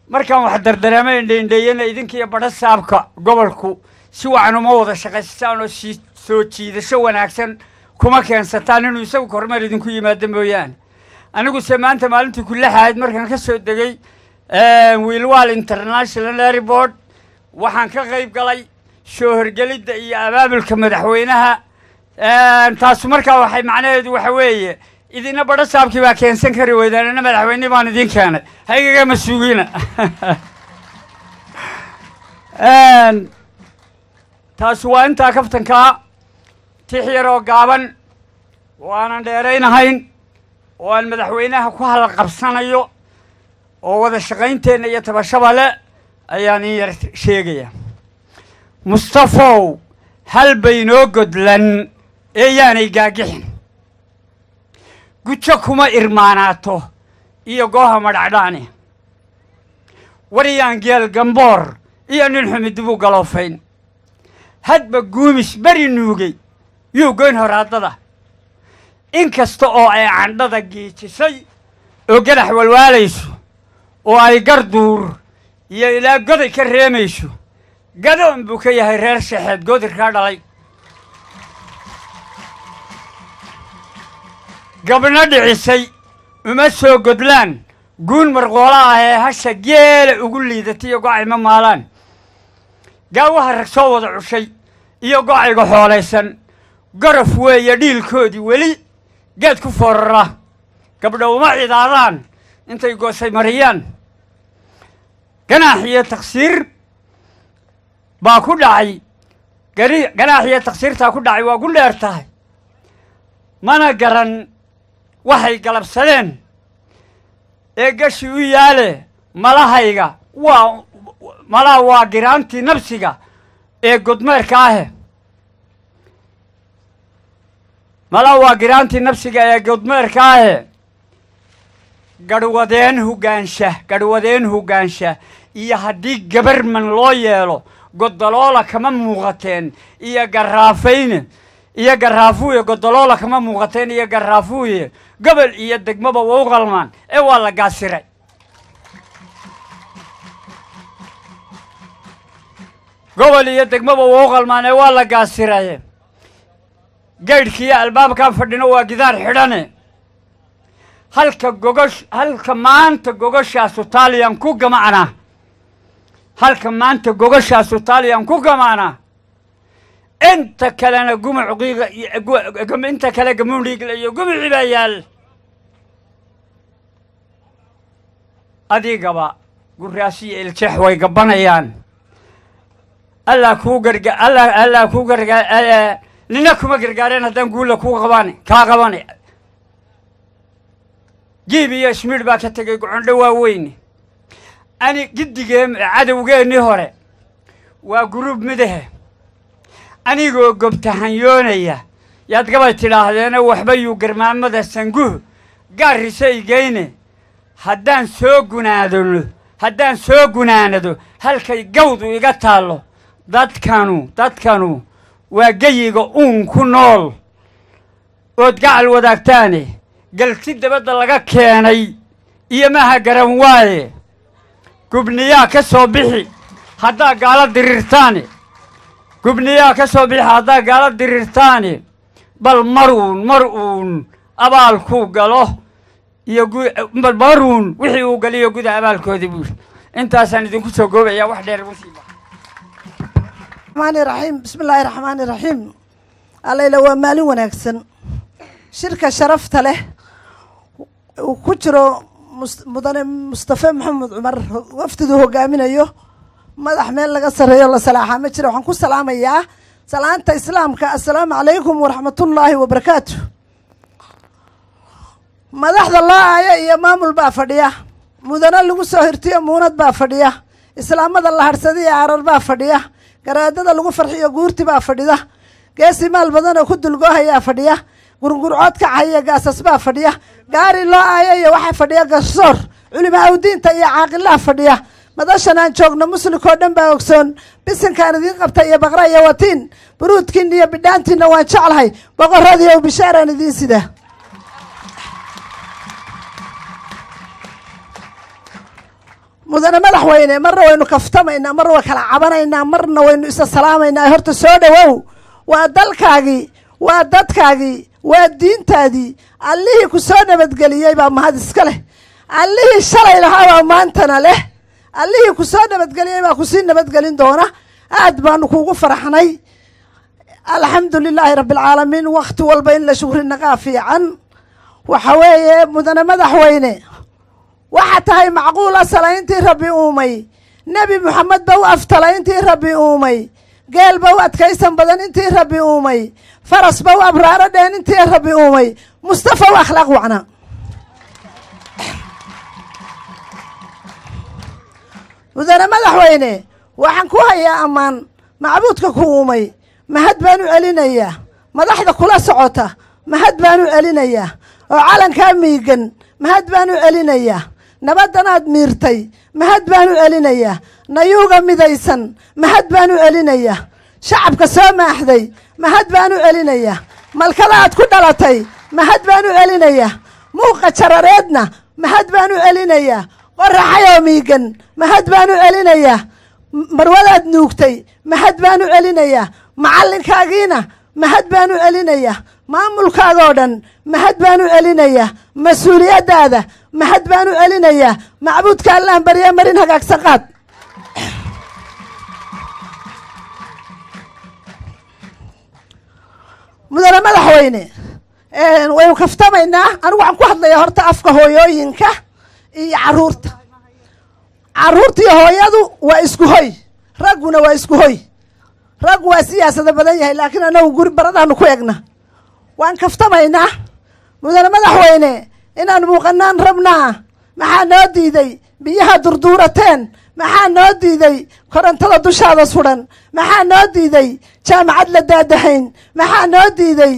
markaan wax dardareemay, indhaindheeyana, idinkiiyo badho saabka gobolku si wacan uma wada shaqaystaan oo sii soo jiidasho wanaagsan kuma keensataan inuu isagu kormeer idinku yimaado mooyaane. Aniguse maanta maalintii kulaxahayd markaan ka soo degay Wiilwaal International Airport, waxaan ka qayb galay soo horgelidda iyo abaabulka madaxweynaha. Taasu markaa waxay macnaheedu waxa weeye, idina badho saabkii baa keensan kari weydaan, ina madaxweyne baan idiin keenay, ha igagama sugina. Taasu waa intaa kaftankaa. Tix yar oo gaaban oo aanan dheeraynahayn oo aan madaxweynaha ku halqabsanayo oo wada shaqaynteenna iyo tabashaba le ayaan in yar sheegaya. Mustafow, hal baynoo godlan ee yaanay gaagixin, gujo kuma irmaanaato. Iyo gooha madhacdhaani waryaan geel gamboor iyo nin xumi dib u galoofayn. Hadba guumis beri nuugay yuu goyn horaadada, in kasta oo ay candhada giijisay oo gadax walwaalayso oo ay garduur iyo ilaa goday ka reemayso. Gadoon buu ka yahay reer shaxeed goodirkaa dhalay, gabna dhicisay uma soo godlaan. Guun marqoola ah ee hasha geela ugu liidatay iyo gocay ma maalaan. Gaawaha rag soo wada cushay iyo gocayga xoolaysan gorof weeye dhiilkoodii weli geed ku foorara. Gabdho uma cidaadaan intay goosay mariyaan. Ganaax iyo taksiir baa ku dhacay, ganaax iyo taksiirtaa ku dhacay waa gu dheer tahay, mana garan waxay galabsadeen ee gashi u yaale. Malahayga waa malaha waa giraantii nabsiga ee godmeerka ahe, malaha waa giraantii nabsiga ee godmeerka ahe. Garhwadeen hogaansha, garhwadeen hogaansha iyo haddii gabarman loo yeelo godoloola kama muuqateen iyo garraafayne iyo garraafuuye. Godoloola kama muuqateen iyo garraafuuye, gobol iyo degmaba waa u qalmaan ee waa la gaasiray. Gobol iyo degmaba waa u qalmaan ee waa la gaasiraye. Gaydhkiiyo albaabkaan fadhino waa gidaar xidhane. Halka gogosh, halka maanta gogoshaasu taaliyan ku gamacnaa, halka maanta gogoshaasu taaliyan ku gamacnaa, inta kalena gumuc qiiqa, inta kale gamuundhiigle iyo gumuci baa yaal. Adigaba guraasiyo iljeex way gabanayaan. Allah kuu garga, Allah, Allah kuu gargaa, nina kuma gargaareen haddaan guulla kuu qaban kaa qabani. Giib iyo ismiidh baa ka tegay gocondho waaweyne. Ani giddigee cadowgeennii hore waa guruub midahe. Anigoo gobtahanyoonaya yaad gabay tidhaahdeene, waxba yuu garmaamada sanguhu gaarrise igeyne. Haddaan soo gunaadano, haddaan soo gunaanado halkay gawdu iga taallo, dadkanu waa geyiga uun ku nool ood gacal wadaagtaane. Galti dabadda laga keenay iyo maha garan waaye, gubniyaa ka soo bixi haddaa gaalo diriirtaane, gubniyaa ka soo bixi haddaa gaalo diriirtaane. Bal maruun, mar uun abaalkuu galo iyo bal maruun wixii uu galiyo guda abaalkoodii buu. Intaasaan idinku soo goobaya, wax dheer musiiba. Raxmaani raxiim, bismi illaahi raxmaani raxiim. Allayla waa maalin wanaagsan. Shirka sharafta leh uu ku jiro mudane Mustafe Maxamed Cumar, wafdidu hogaaminayo, madax meel laga sarreeyo la salaaxaa ma jira. Waxaan ku salaamayaa salaanta islaamka, assalaamu calaykum waraxmatullaahi wabarakaatu. Madaxda loo aayo iyo maamul baa fadhiya, mudane lagu soo hirtiyo muunad baa fadhiya, islaamada la hadhsadiyo carar baa fadhiya, garaadada lagu farxiyo guurti baa fadhida, geesi maal badan oo ku dulgoohayaa fadhiya, gurgurcood kacaya gaasas baa fadhiya, gaari loo aayo iyo waxaa fadhiya garsoor, culimaa awdiinta iyo caaqilaha fadhiya. Madashan aan joogno muslimkoo dhan baa ogsoon. Bisinkaan idiin qabta iyo baqra iyo watiin, buruudkiina iyo bidhaantiina waan jeclahay. Boqoradii ow bishaaraan idiin sida. Mudane madaxweyne, marna waynu kaftamaynaa, marna waa kala cabanaynaa, marna waynu isa salaamaynaa. Horta soo dhowow, waa dalkaagii, waa dadkaagii, waa diintaadii. Allihii ku soo nabadgeliyey baa mahad iska leh. Allihii shalay lahaa baa maantana leh. Allihii ku soo nabadgeliyey baa kusii nabadgelin doona. Aad baanu kuugu faraxnay. Alxamdu lilaahi rabbi alcaalamiin. Wakti walba in la shukri naqaa fiican. Waxa weeye mudane madaxweyne, waxa tahay macquul asala intii rabbi uumay, Nebi Moxamed ba u aftala intii rabbi uumay, geel ba u adkaysan badan intii rabbi uumay, faras ba u abraaro dheen intii rabbi uumay, Mustafa u akhlaaq wacna. Mudane madaxweyne, waxaan ku hayaa ammaan. Macbuudka ku uumay mahad baan u celinayaa, madaxda kula socota mahad baan u celinayaa, oo calankaa miigan Mahad baan u celinayaa nabaddanaad miirtay. Mahad baan u celinayaa nayuuga midaysan. Mahad baan u celinayaa shacabka soo maaxday. Mahad baan u celinayaa malkada aad ku dhalatay. Mahad baan u celinayaa muuqa jarareedna. Mahad baan u celinayaa qoraxayoo miigan. Mahad baan u celinayaa marwadaad nuugtay. Mahad baan u celinayaa macallinkaagiina. Mahad baan u celinayaa maamulkaagoo dhan. Mahad baan u celinayaa mas-uuliyaddaada. Mahad baan u celinayaa macbuudka Allaan barya marin hagaagsan qaad. Mudane madaxweyne, waynu kaftamaynaa. Anigu waxaan ku hadlayaa horta afka hooyooyinka iyo carruurta. Carruurta iyo hooyadu waa isku hoy, ragguna waa isku hoy. Raggu waa siyaasada badan yahay, laakiin anagu guri baradaanu ku egna. Waan kaftamaynaa. Mudane madaxweyne, inaan muuqanaan rabnaa. Maxaa noo diiday biyaha durduurateen? Maxaa noo diiday korontada dushaada sudan? Maxaa noo diiday jaamacad la daadahayn? Maxaa noo diiday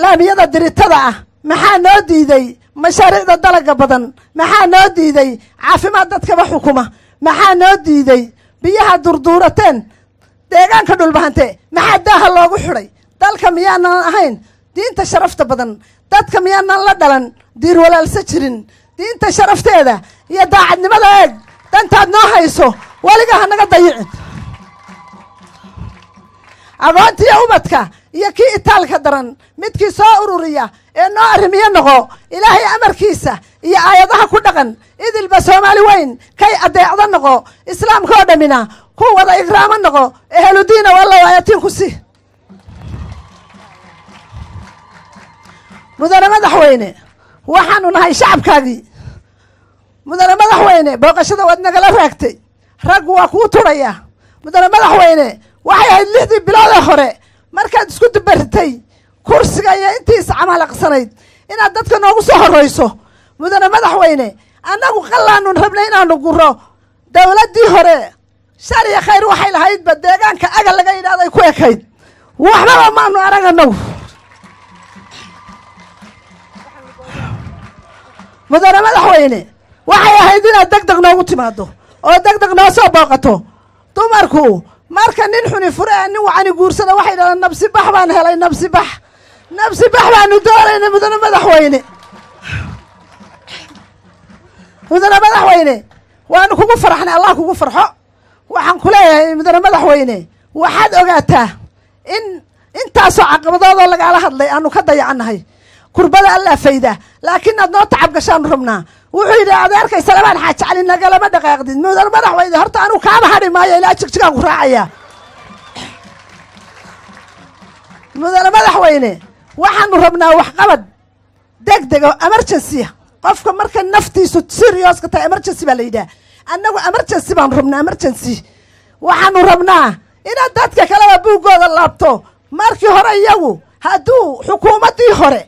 laamiyada diritada ah? Maxaa noo diiday mashaariicda dalaga badan? Maxaa noo diiday caafimaad dadkaba xukuma? Maxaa noo diiday biyaha durduurateen? Deegaanka Dhulbahante maxaa daaha loogu xidhay? Dalka miyaanan ahayn? Diinta sharafta badan dadka miyaanan la dhalan? Diir walaalsa jirin diinta sharafteeda iyo daacadnimada eeg. Dantaad noo hayso weliga ha naga dayicin. Agoontiiyo ubadka iyo kii itaalka daran midkii soo ururiya ee noo arrimiyo noqo. Ilaahay amarkiisa iyo aayadaha ku dhaqan idilba Soomaali weyn kay adeecdo noqo. Islaamka oo dhammina ku wada ikraamo noqo. Eheludiina walla waayatiin ku si. Mudane madaxweyne, waxaanu nahay shacabkaagii. Mudane madaxweyne, booqashada waad nagala raagtay, raggu waa kuu turaya. Mudane madaxweyne, waxay ahayd 6dii biloodee hore markaad isku dubaritay kursiga iyo intii iscamalaqsanayd inaad dadka noogu soo horrayso. Mudane madaxweyne, annagu qallaanu rabnay inaanu guro. Dowladdii hore shar iyo khayr waxay lahaydba deegaanka aga laga yidhahday ku ekayd, waxbaba maanu arag annagu. Mudane madaxweyne, waxay ahayd inaad deg deg noogu timaado oo deg deg noo soo booqato. Dumarku marka nin xuni fure ee nin wacani guursada waxay dhahdaan nabsi bax baan helay, nabsi bax, nabsi bax baanu doonayna. Mudane madaxweyne, mudane madaxweyne, waanu kugu farxnay, Allah kugu farxo. Waxaan ku leeyahay mudane madaxweyne, waxaad ogaataa in intaasoo caqabadoodoo lagaala hadlay aanu ka dayacannahay. Kurbada Allaa fayda, laakiin aad noo tacab gashaanu rabnaa. Wuxuu yidhi adeerkay Salabaan Xaaji Cali, nagalama dhaqaaqdid. Mudane madaxweyne, horta anuu kaaba hadhi maayo, ilaa Jigjigaan ku raacayaa. Mudane madaxweyne, waxaanu rabnaa waxqabad deg deg oo emergency. Qofka marka naftiisu serious ka tahay emergency baa la yidhaha. Annagu emergency baanu rabnaa, emergency. Waxaanu rabnaa inaad dadka kaleba buuggooda laabto. Markii hore iyagu hadduu xukuumaddii hore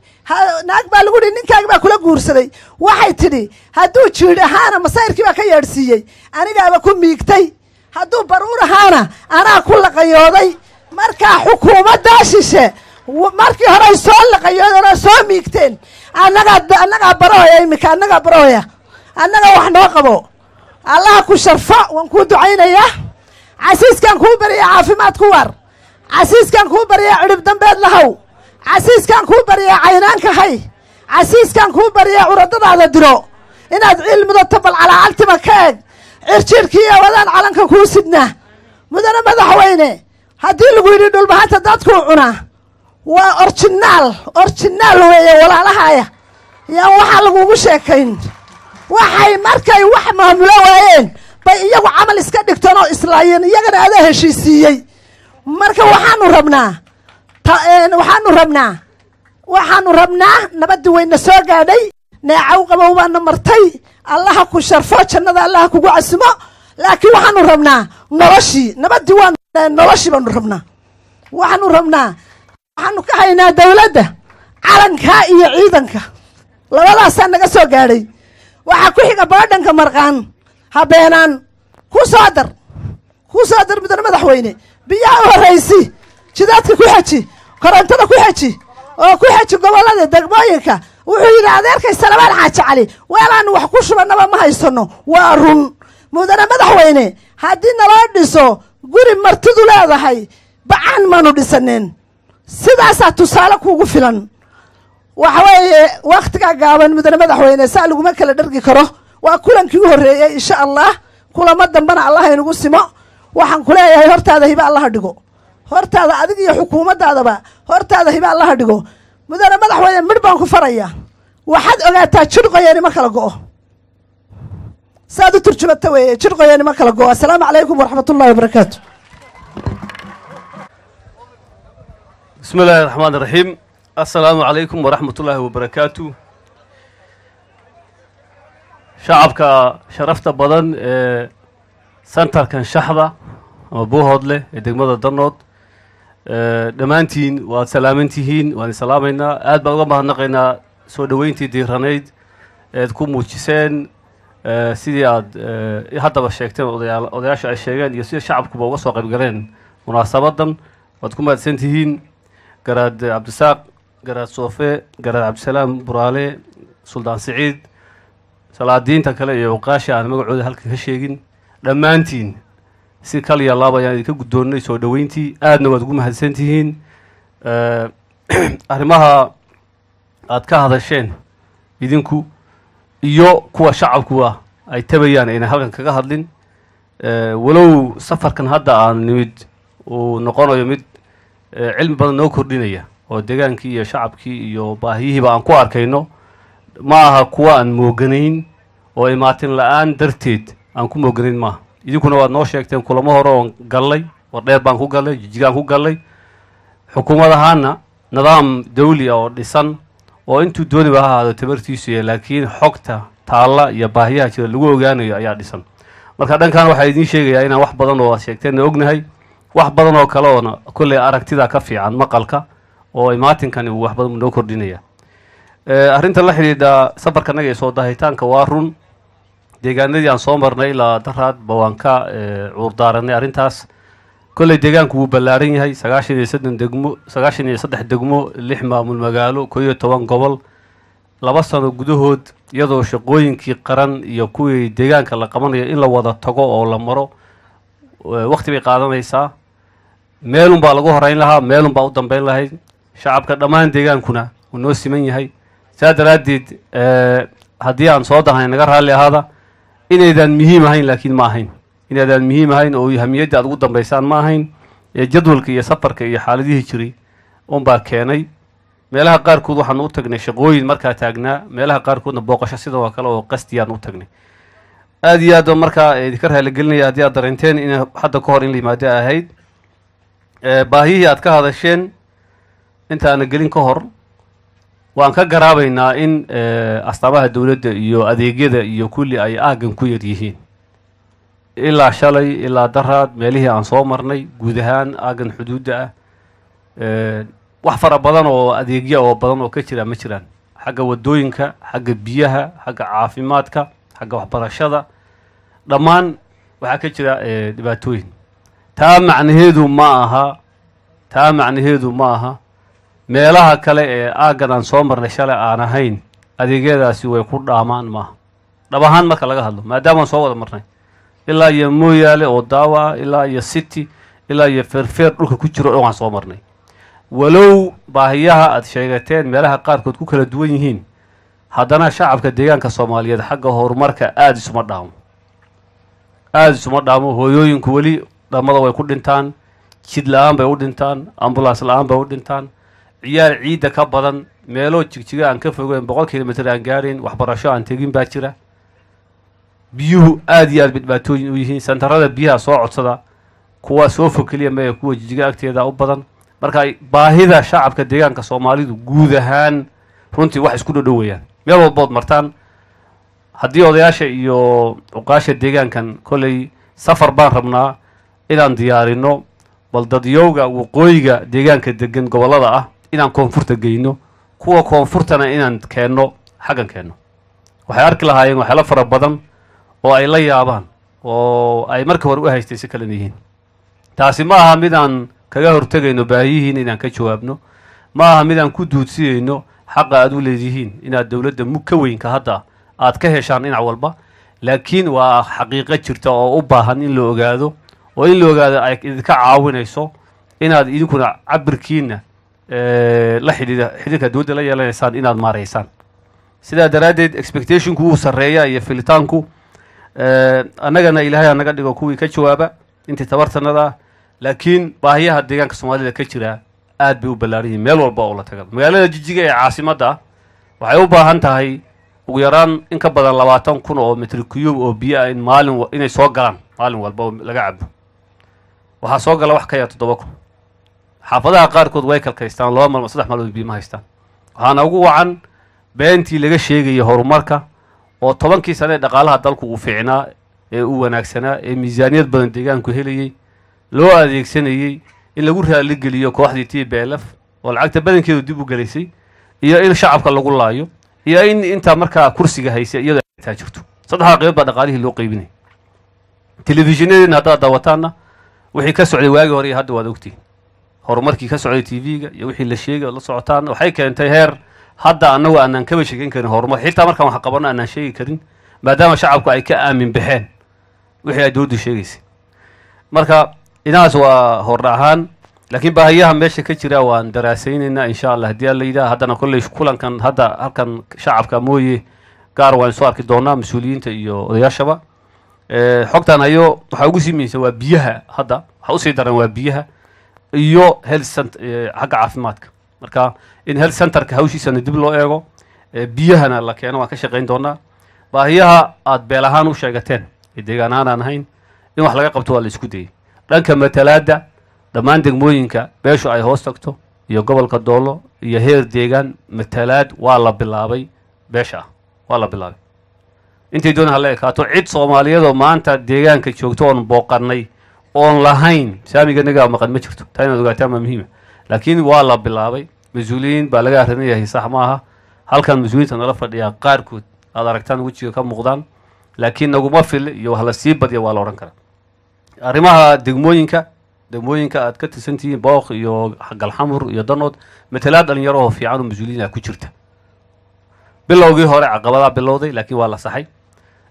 naag baa lagu yihi ninkaagi baa kula guursaday, waxay tidhi hadduu jiidh ahaana masayrkii baa ka yeedhsiiyey, anigaaba ku miigtay, hadduu baruur ahaana anaa ku laqayooday. Markaa xukuumaddaa shishe markii hore ay soo laqayoodeen oo soo miigteen, annagaa barooya iminka, annagaa barooya, annaga wax noo qabo. Allaha ku sharfo, waan kuu ducaynayaa. Casiiskaan kuu barya caafimaad ku waar, casiiskaan kuu baryaa cidhib dambeed lahow, casiiskaan kuu baryaa caynaanka hay, casiiskaan kuu baryaa curadadaada diro inaad ciil mudato. Bal calaacaltima ka eg cirjiirkii wadaan calanka kuu sidnaa. Mudane madaxweyne, haddii lagu yidhi Dhulbahanta dadkuu cunaa, waa original, original weeye. Walaalahaaya yaan waxaa lagugu sheekayn. Waxay markay wax maamulo waayeen bay iyagu camal iska dhigteen oo islaayeen, iyagana adaa heshiisiiyey. Marka waxaanu rabnaa nabadii wayna soo gaadhay, neecaw qabow baana martay. Allaha ku sharfo, jannada Allaha kugu casimo. Laakiin waxaanu rabnaa noloshii nabadii, waa noloshii baanu rabnaa. Waxaanu rabnaa, waxaanu ka haynaa dawladda calanka iyo ciidanka, labadaasaa naga soo gaadhay. Waxaa ku xiga boodhanka Marqaan habeenaan ku soo dar, ku soo dar. Mudane madaxweyne, biyaha u horraysi, jidaadka ku xeji, korontada ku xeji oo ku xeji gobollada degmooyinka. Wuxuu yidhi adeerkay Salabaan Xaaji Cali, weelaanu wax ku shubannaba ma haysano. Waa run, mudane madaxweyne, haddii naloo dhiso guri martidu leedahay, bacaan maanu dhisaneen. Sidaasaa tusaale kuugu filan. Waxa weeye wakhtigaa gaaban, mudane madaxweyne, saa laguma kala dhargi karo. Waa kulankii u horreeyey, insha Allah kulamo dambena Allah inugu simo. Waxaan ku leeyahay, hortaada hiba Allaha dhigo, hortaada adig iyo xukuumaddaadaba hortaada hiba Allaha dhigo. Mudane madaxweyne, midh baan ku farayaa. Waxaad ogaataa, jir qoyani ma kala go'o. Saad u turjumata weeye, jir qoyani ma kala go'o. Assalaamu calaykum waraxmatullahi wabarakaatu. بسم الله الرحمن الرحيم. السلام عليكم ورحمة الله وبركاته. Shacabka sharafta badan ee centerkan Shaxda ama Buuhoodleh ee degmada Danood, dhammaantiin waad salaaman tihiin, waan salaamaynaa. Aad baan uga mahadnaqaynaa soo dhoweyntii diiranayd eed ku muujiseen, sidii aad haddaba sheegteen, odayaasha ay sheegeen iyo sida shacabkuba uga soo qayb galeen munaasabadan. Waad ku mahadsan tihiin, Garaad Cabdisaaq, Garaad Soofe, Garaad Cabdisalaam Buraale, Suldaan Siciid, salaadiinta kale iyo uqaasha aan magacooda halkan ka sheegin. Dhammaantiin si kal iyo laab ayaan idinka guddoonnay soo dhoweyntii, aadna waad ugu mahadsan tihiin. Arrimaha aad ka hadasheen idinku iyo kuwa shacabkuwa ay tabayaan ayna halkan kaga hadlin, walow safarkan hadda aan nimid uu noqonayo mid cilmi badan noo kordhinaya oo degaankii iyo shacabkii iyo baahiyihiiba aan ku arkayno, ma aha kuwa aan mooganayn oo imaatin la-aan darteed aan ku mooganayn maaha. Idinkuna waad noo sheegteen kulamo hore oon gallay, Wardheer baan ku gallay, Jijigaan ku gallay. Xukuumad ahaana nidaam dawli ah oo dhisan oo intuu dooniba ha ahaado tabartiisu iyo laakiin xogta taalla iyo baahiyaha jira lagu ogaanayo ayaa dhisan. Marka dhankan waxaa idiin sheegayaa inaan wax badan oo aad sheegteenna ognahay, wax badan oo kale oona kolley aragtida ka fiican maqalka oo imaatinkani uu wax badan noo kordhinaya. Arrinta la xidhiidha safarkanaga ee soo daahitaanka, waa run, deegaanadii aan soo marnay ilaa Daraad ba waan ka cuurdaaranay arrintaas. Kolley deegaanku wuu ballaaran yahay, 93 degmo, 93 degmo, lix maamul magaalo, 11 gobol. 2 sano gudahood, iyadoo shaqooyinkii qaran iyo kuwii deegaanka la qabanayo, in la wada tago oo la maro waqti bay qaadanaysaa. Meelun baa lagu horeyn lahaa, meelun baa u dambeyn lahayd. Shacabka dhammaan deegaankuna wuu noo siman yahay. Saa daraaddeed, haddii aan soo dahnay, naga raalli ahaada. Inaydaan muhiim ahayn laakiin ma ahayn, inaydaan muhiim ahayn oo hamiyadda aad ugu dambaysaan ma ahayn, ee jadwalka iyo safarka iyo xaaladihii jiray unbaa keenay. Meelaha qaarkood waxaanu u tagnay shaqooyin markaa taagnaa, meelaha qaarkoodna booqasho sidoo kale oo qasdiyaan u tagnay. Aad iyo aad baan markaa idinka raaligelinaya haddii aad dareenteen in hadda ka hor in la yimaado ahayd. Baahiyihii aad ka hadasheen intaana gelin ka hor, waan ka garaabaynaa in astaamaha dowladda iyo adeegyada iyo kulli ay aaggan ku yar yihiin. Ilaa shalay ilaa Daraad meelihii aan soo marnay, guud ahaan aaggan xuduudda ah, wax fara badan oo adeegya oo badan oo ka jira ma jiraan, xagga waddooyinka, xagga biyaha, xagga caafimaadka, xagga waxbarashada, dhammaan waxaa ka jira dhibaatooyin. Taa macnaheedu ma aha meelaha kale ee aaggan aan soo marnay shalay aan ahayn adeegyadaasi way ku dhaamaan maaha. Dhab ahaan marka laga hadlo, maadaamaan soo wada marnay ilaa iyo Mooyaale oo Daawa ah, ilaa iyo City, ilaa iyo Feerfeer, dhulka ku jiro dhan waan soo marnay. Walow baahiyaha aad sheegateen meelaha qaarkood ku kala duwan yihiin, haddana shacabka deegaanka Soomaaliyeed xagga horumarka aada isuma dhaamo, aada isuma dhaamo. Hooyooyinku weli dhamada way ku dhintaan, jid la-aan bay u dhintaan, ambulance la-aan bay u dhintaan. Ciyaal ciidda ka badan meelo Jigjiga aan ka fogeyn, 100 kilomitr aan gaarayn, waxbarasho aan tegin baa jira. Biyuhu aada iyo aad bay dhibaatooyin u yihiin. Santarada biyaha soo codsada kuwa soo fog keliya maya, kuwa Jijiga agteeda u badan. Marka baahida shacabka deegaanka Soomaalidu guud ahaan runtii wax isku dhodhowayaan meel walbood martaan. Haddii odayaasha iyo cuqaasha deegaankan, kolley safar baan rabnaa inaan diyaarino, bal dadyowga waqooyiga deegaanka degan gobollada ah inaan koonfurta geyno, kuwa koonfurtana inaan keenno xaggan keenno, waxay arki lahaayeen waxyaalo fara badan oo ay la yaabaan oo ay markii hore u haystay si kalena yihiin. Taasi ma aha mid aan kaga hortegayno baahiyihiin inaan ka jawaabno, ma aha mid aan ku duudsiyeyno. Xaqa aad u leedihiin inaad dowladda mug ka weynka hadda aad ka heshaan dhinac walba, laakiin waa xaqiiqo jirta oo u baahan in la ogaado, oo in la ogaado ay idinka caawinayso inaad idinkuna cabirkiina la xidhiida xidhiirka dowladda la yeelanaysaan inaad maaraysaan. Sidaa daraaddeed expectationku wuu sarreeya iyo filitaanku. Annagana Ilaahay anaga dhigo kuwii ka jawaaba intii tabartanada, laakiin baahiyaha deegaanka Soomaalida ka jira aad bay u ballaaran yihiin meel walba oo la taga. Magaalada Jijiga ee caasimadda ah waxay u baahan tahay ugu yaraan in ka badan 20,000 oo mitr cube oo biyo ah in maalin inay soo galaan maalin walba oo laga cabo. Waxaa soo gala wax ka yar 7,000. Xaafadaha qaarkood way kalkaystaan 2 maalmood, 3 maalmood biyo ma haystaan. Waxaana ugu wacan beentii laga sheegayay horumarka oo 10kii sane ee dhaqaalaha dalku uu fiicnaa ee uu wanaagsanaa ee miisaaniyad badan deegaanku helayey loo adeegsanayey in lagu raaligeliyo kooxdii TPLF oo lacagta badankeedu dib u gelaysay, iyo in shacabka lagu laayo, iyo in intaa markaa kursiga haysa iyadoo taa jirto. Saddexdaa qaybood baa dhaqaalihii loo qaybinayay. Telefishinadeenna haddaad daawataanna wixii ka socday waagii hore iyo hadda waad ogtihiin horumarkii ka socday TV-ga iyo wixii la sheegay ood la socotaan. Waxay keentay heer hadda annagu aanaan kaba sheegan karin horumar, xitaa markaan wax qabanno aanaan sheegi karin, maadaama shacabku ay ka aamin baxeen wixii ay dowladdu sheegaysay. Marka inahaas waa hordhac ahaan, laakiin baahiyaha meesha ka jira waan daraasaynaynaa insha Allah haddii Alla yidhaha. Haddana kolley kulankan hadda halkan shacabka mooye gaar waan soo arki doonaa mas-uuliyiinta iyo odayaashaba. Xogtaan hayo waxaa ugu sii muhiimsan waa biyaha. Hadda waxaa usii daran waa biyaha iyo health center, xagga caafimaadka. Marka in health centerka hawshiisana dib loo eego, biyahana la keeno, waan ka shaqayn doonaa. Baahiyaha aad beel ahaan u sheegateen ee deegaan ahaan aan ahayn in wax laga qabto waa la isku dayay. Dhanka matalaadda dhammaan degmooyinka beeshu ay hoos tagto iyo gobolka Doolo iyo heer deegaan matalaad waa la bilaabay, beesha ah waa la bilaabay. Intay doona hala ekaato, cid Soomaaliyeed oo maanta deegaanka joogto oon booqanay oon lahayn saamiga nagaa maqan ma jirto. Taa inaad ogaataan baa muhiima, laakiin waa la bilaabay. Mas-uuliyiin baa laga arrin yahay, sax ma aha. Halkan mas-uuliyiinta nala fadhiyaa qaarkood aad aragtaan wejiga ka muuqdaan, laakiin naguma fil iyo wax la sii badiya waa la odhan karaa. Arrimaha degmooyinka aad ka tirsantihiin, Booq iyo Galxamur iyo Danood, matalaad dhalinyaro oo fiican oo mas-uuliyiin ah ku jirta. Bilowgii hore caqabadaa bilowday, laakiin waa la saxay.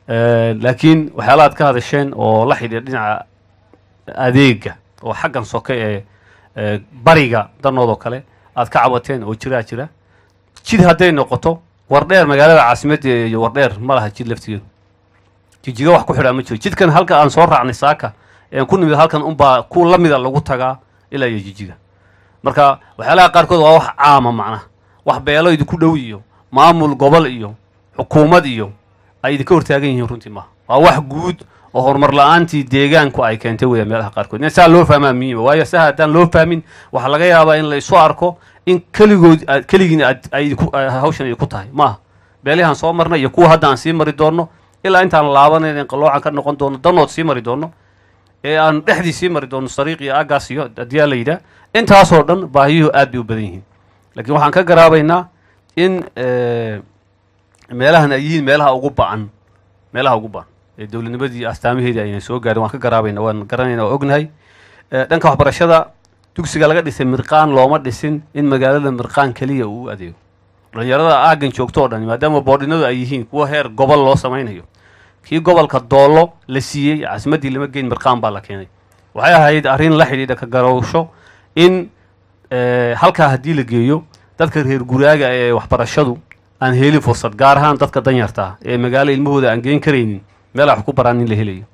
Laakiin waxyaalaha aad ka hadasheen oo la xidhiidha dhinaca adeega oo xaggan soke ee bariga Danood oo kale aad ka cabateen oo jiraa jira jid hadday noqoto Wardheer, magaalada caasimadda iyo Wardheer ma laha jid laftigeedu. Jijiga wax ku xidhaa ma jiro. Jidkan halka aan soo raacnay saaka een ku nimid halkan unbaa ku la mida lagu tagaa ilaa iyo Jijiga. Marka waxyaalaha qaarkood waa wax caama, macnaha wax beelo idinku dhow iyo maamul gobol iyo xukuumad iyo ay idinka hortaagan yihiin runtii maaha. Waa wax guud oo horumar la-aantii deegaanku ay keentay weya meelaha qaarkood. In saa loo fahmaa muhiima, waayo saa haddaan loo fahmin waxaa laga yaabaa in la isu arko in keligood keligiin aad ay idinku hawshan idinku tahay. Maaha, beelihaan soo marnay iyo kuwa hadda aan sii mari doonno ilaa intaan laabanayn in qaloocan ka noqon doono Danood sii mari doono ee aan dhexdii sii mari doono sariiq iyo aagaas iyo haddii la yidhaah, intaasoo dhan baahiyuhu aad bay u badan yihiin. Laakiin waxaan ka garaabaynaa in meelahan ay yihiin meelaha ugu ba'an ee dowladnimadii astaamaheedii ayna soo gaarin. Waan ka garaabayna, waan garanayna, waa ognahay. Dhanka waxbarashada, dugsiga laga dhisay Mirqaan looma dhisin in magaalada Mirqaan keliya uu u adeego dhalinyarada aaggan joogto oo dhan, maadaama boardingadu ay yihiin kuwa heer gobol loo samaynayo. Kii gobolka Doolo la siiyey caasimaddii lama geyn, Mirqaan baa la keenay. Waxay ahayd arrin la xidhiidha ka garowsho in halkaa haddii la geeyo dadka reer guraaga ee waxbarashadu aan helin fursad, gaar ahaan dadka danyarta ah ee magaalo ilmahooda aan geen karaynin, meel ay wax ku baraan in la helayo.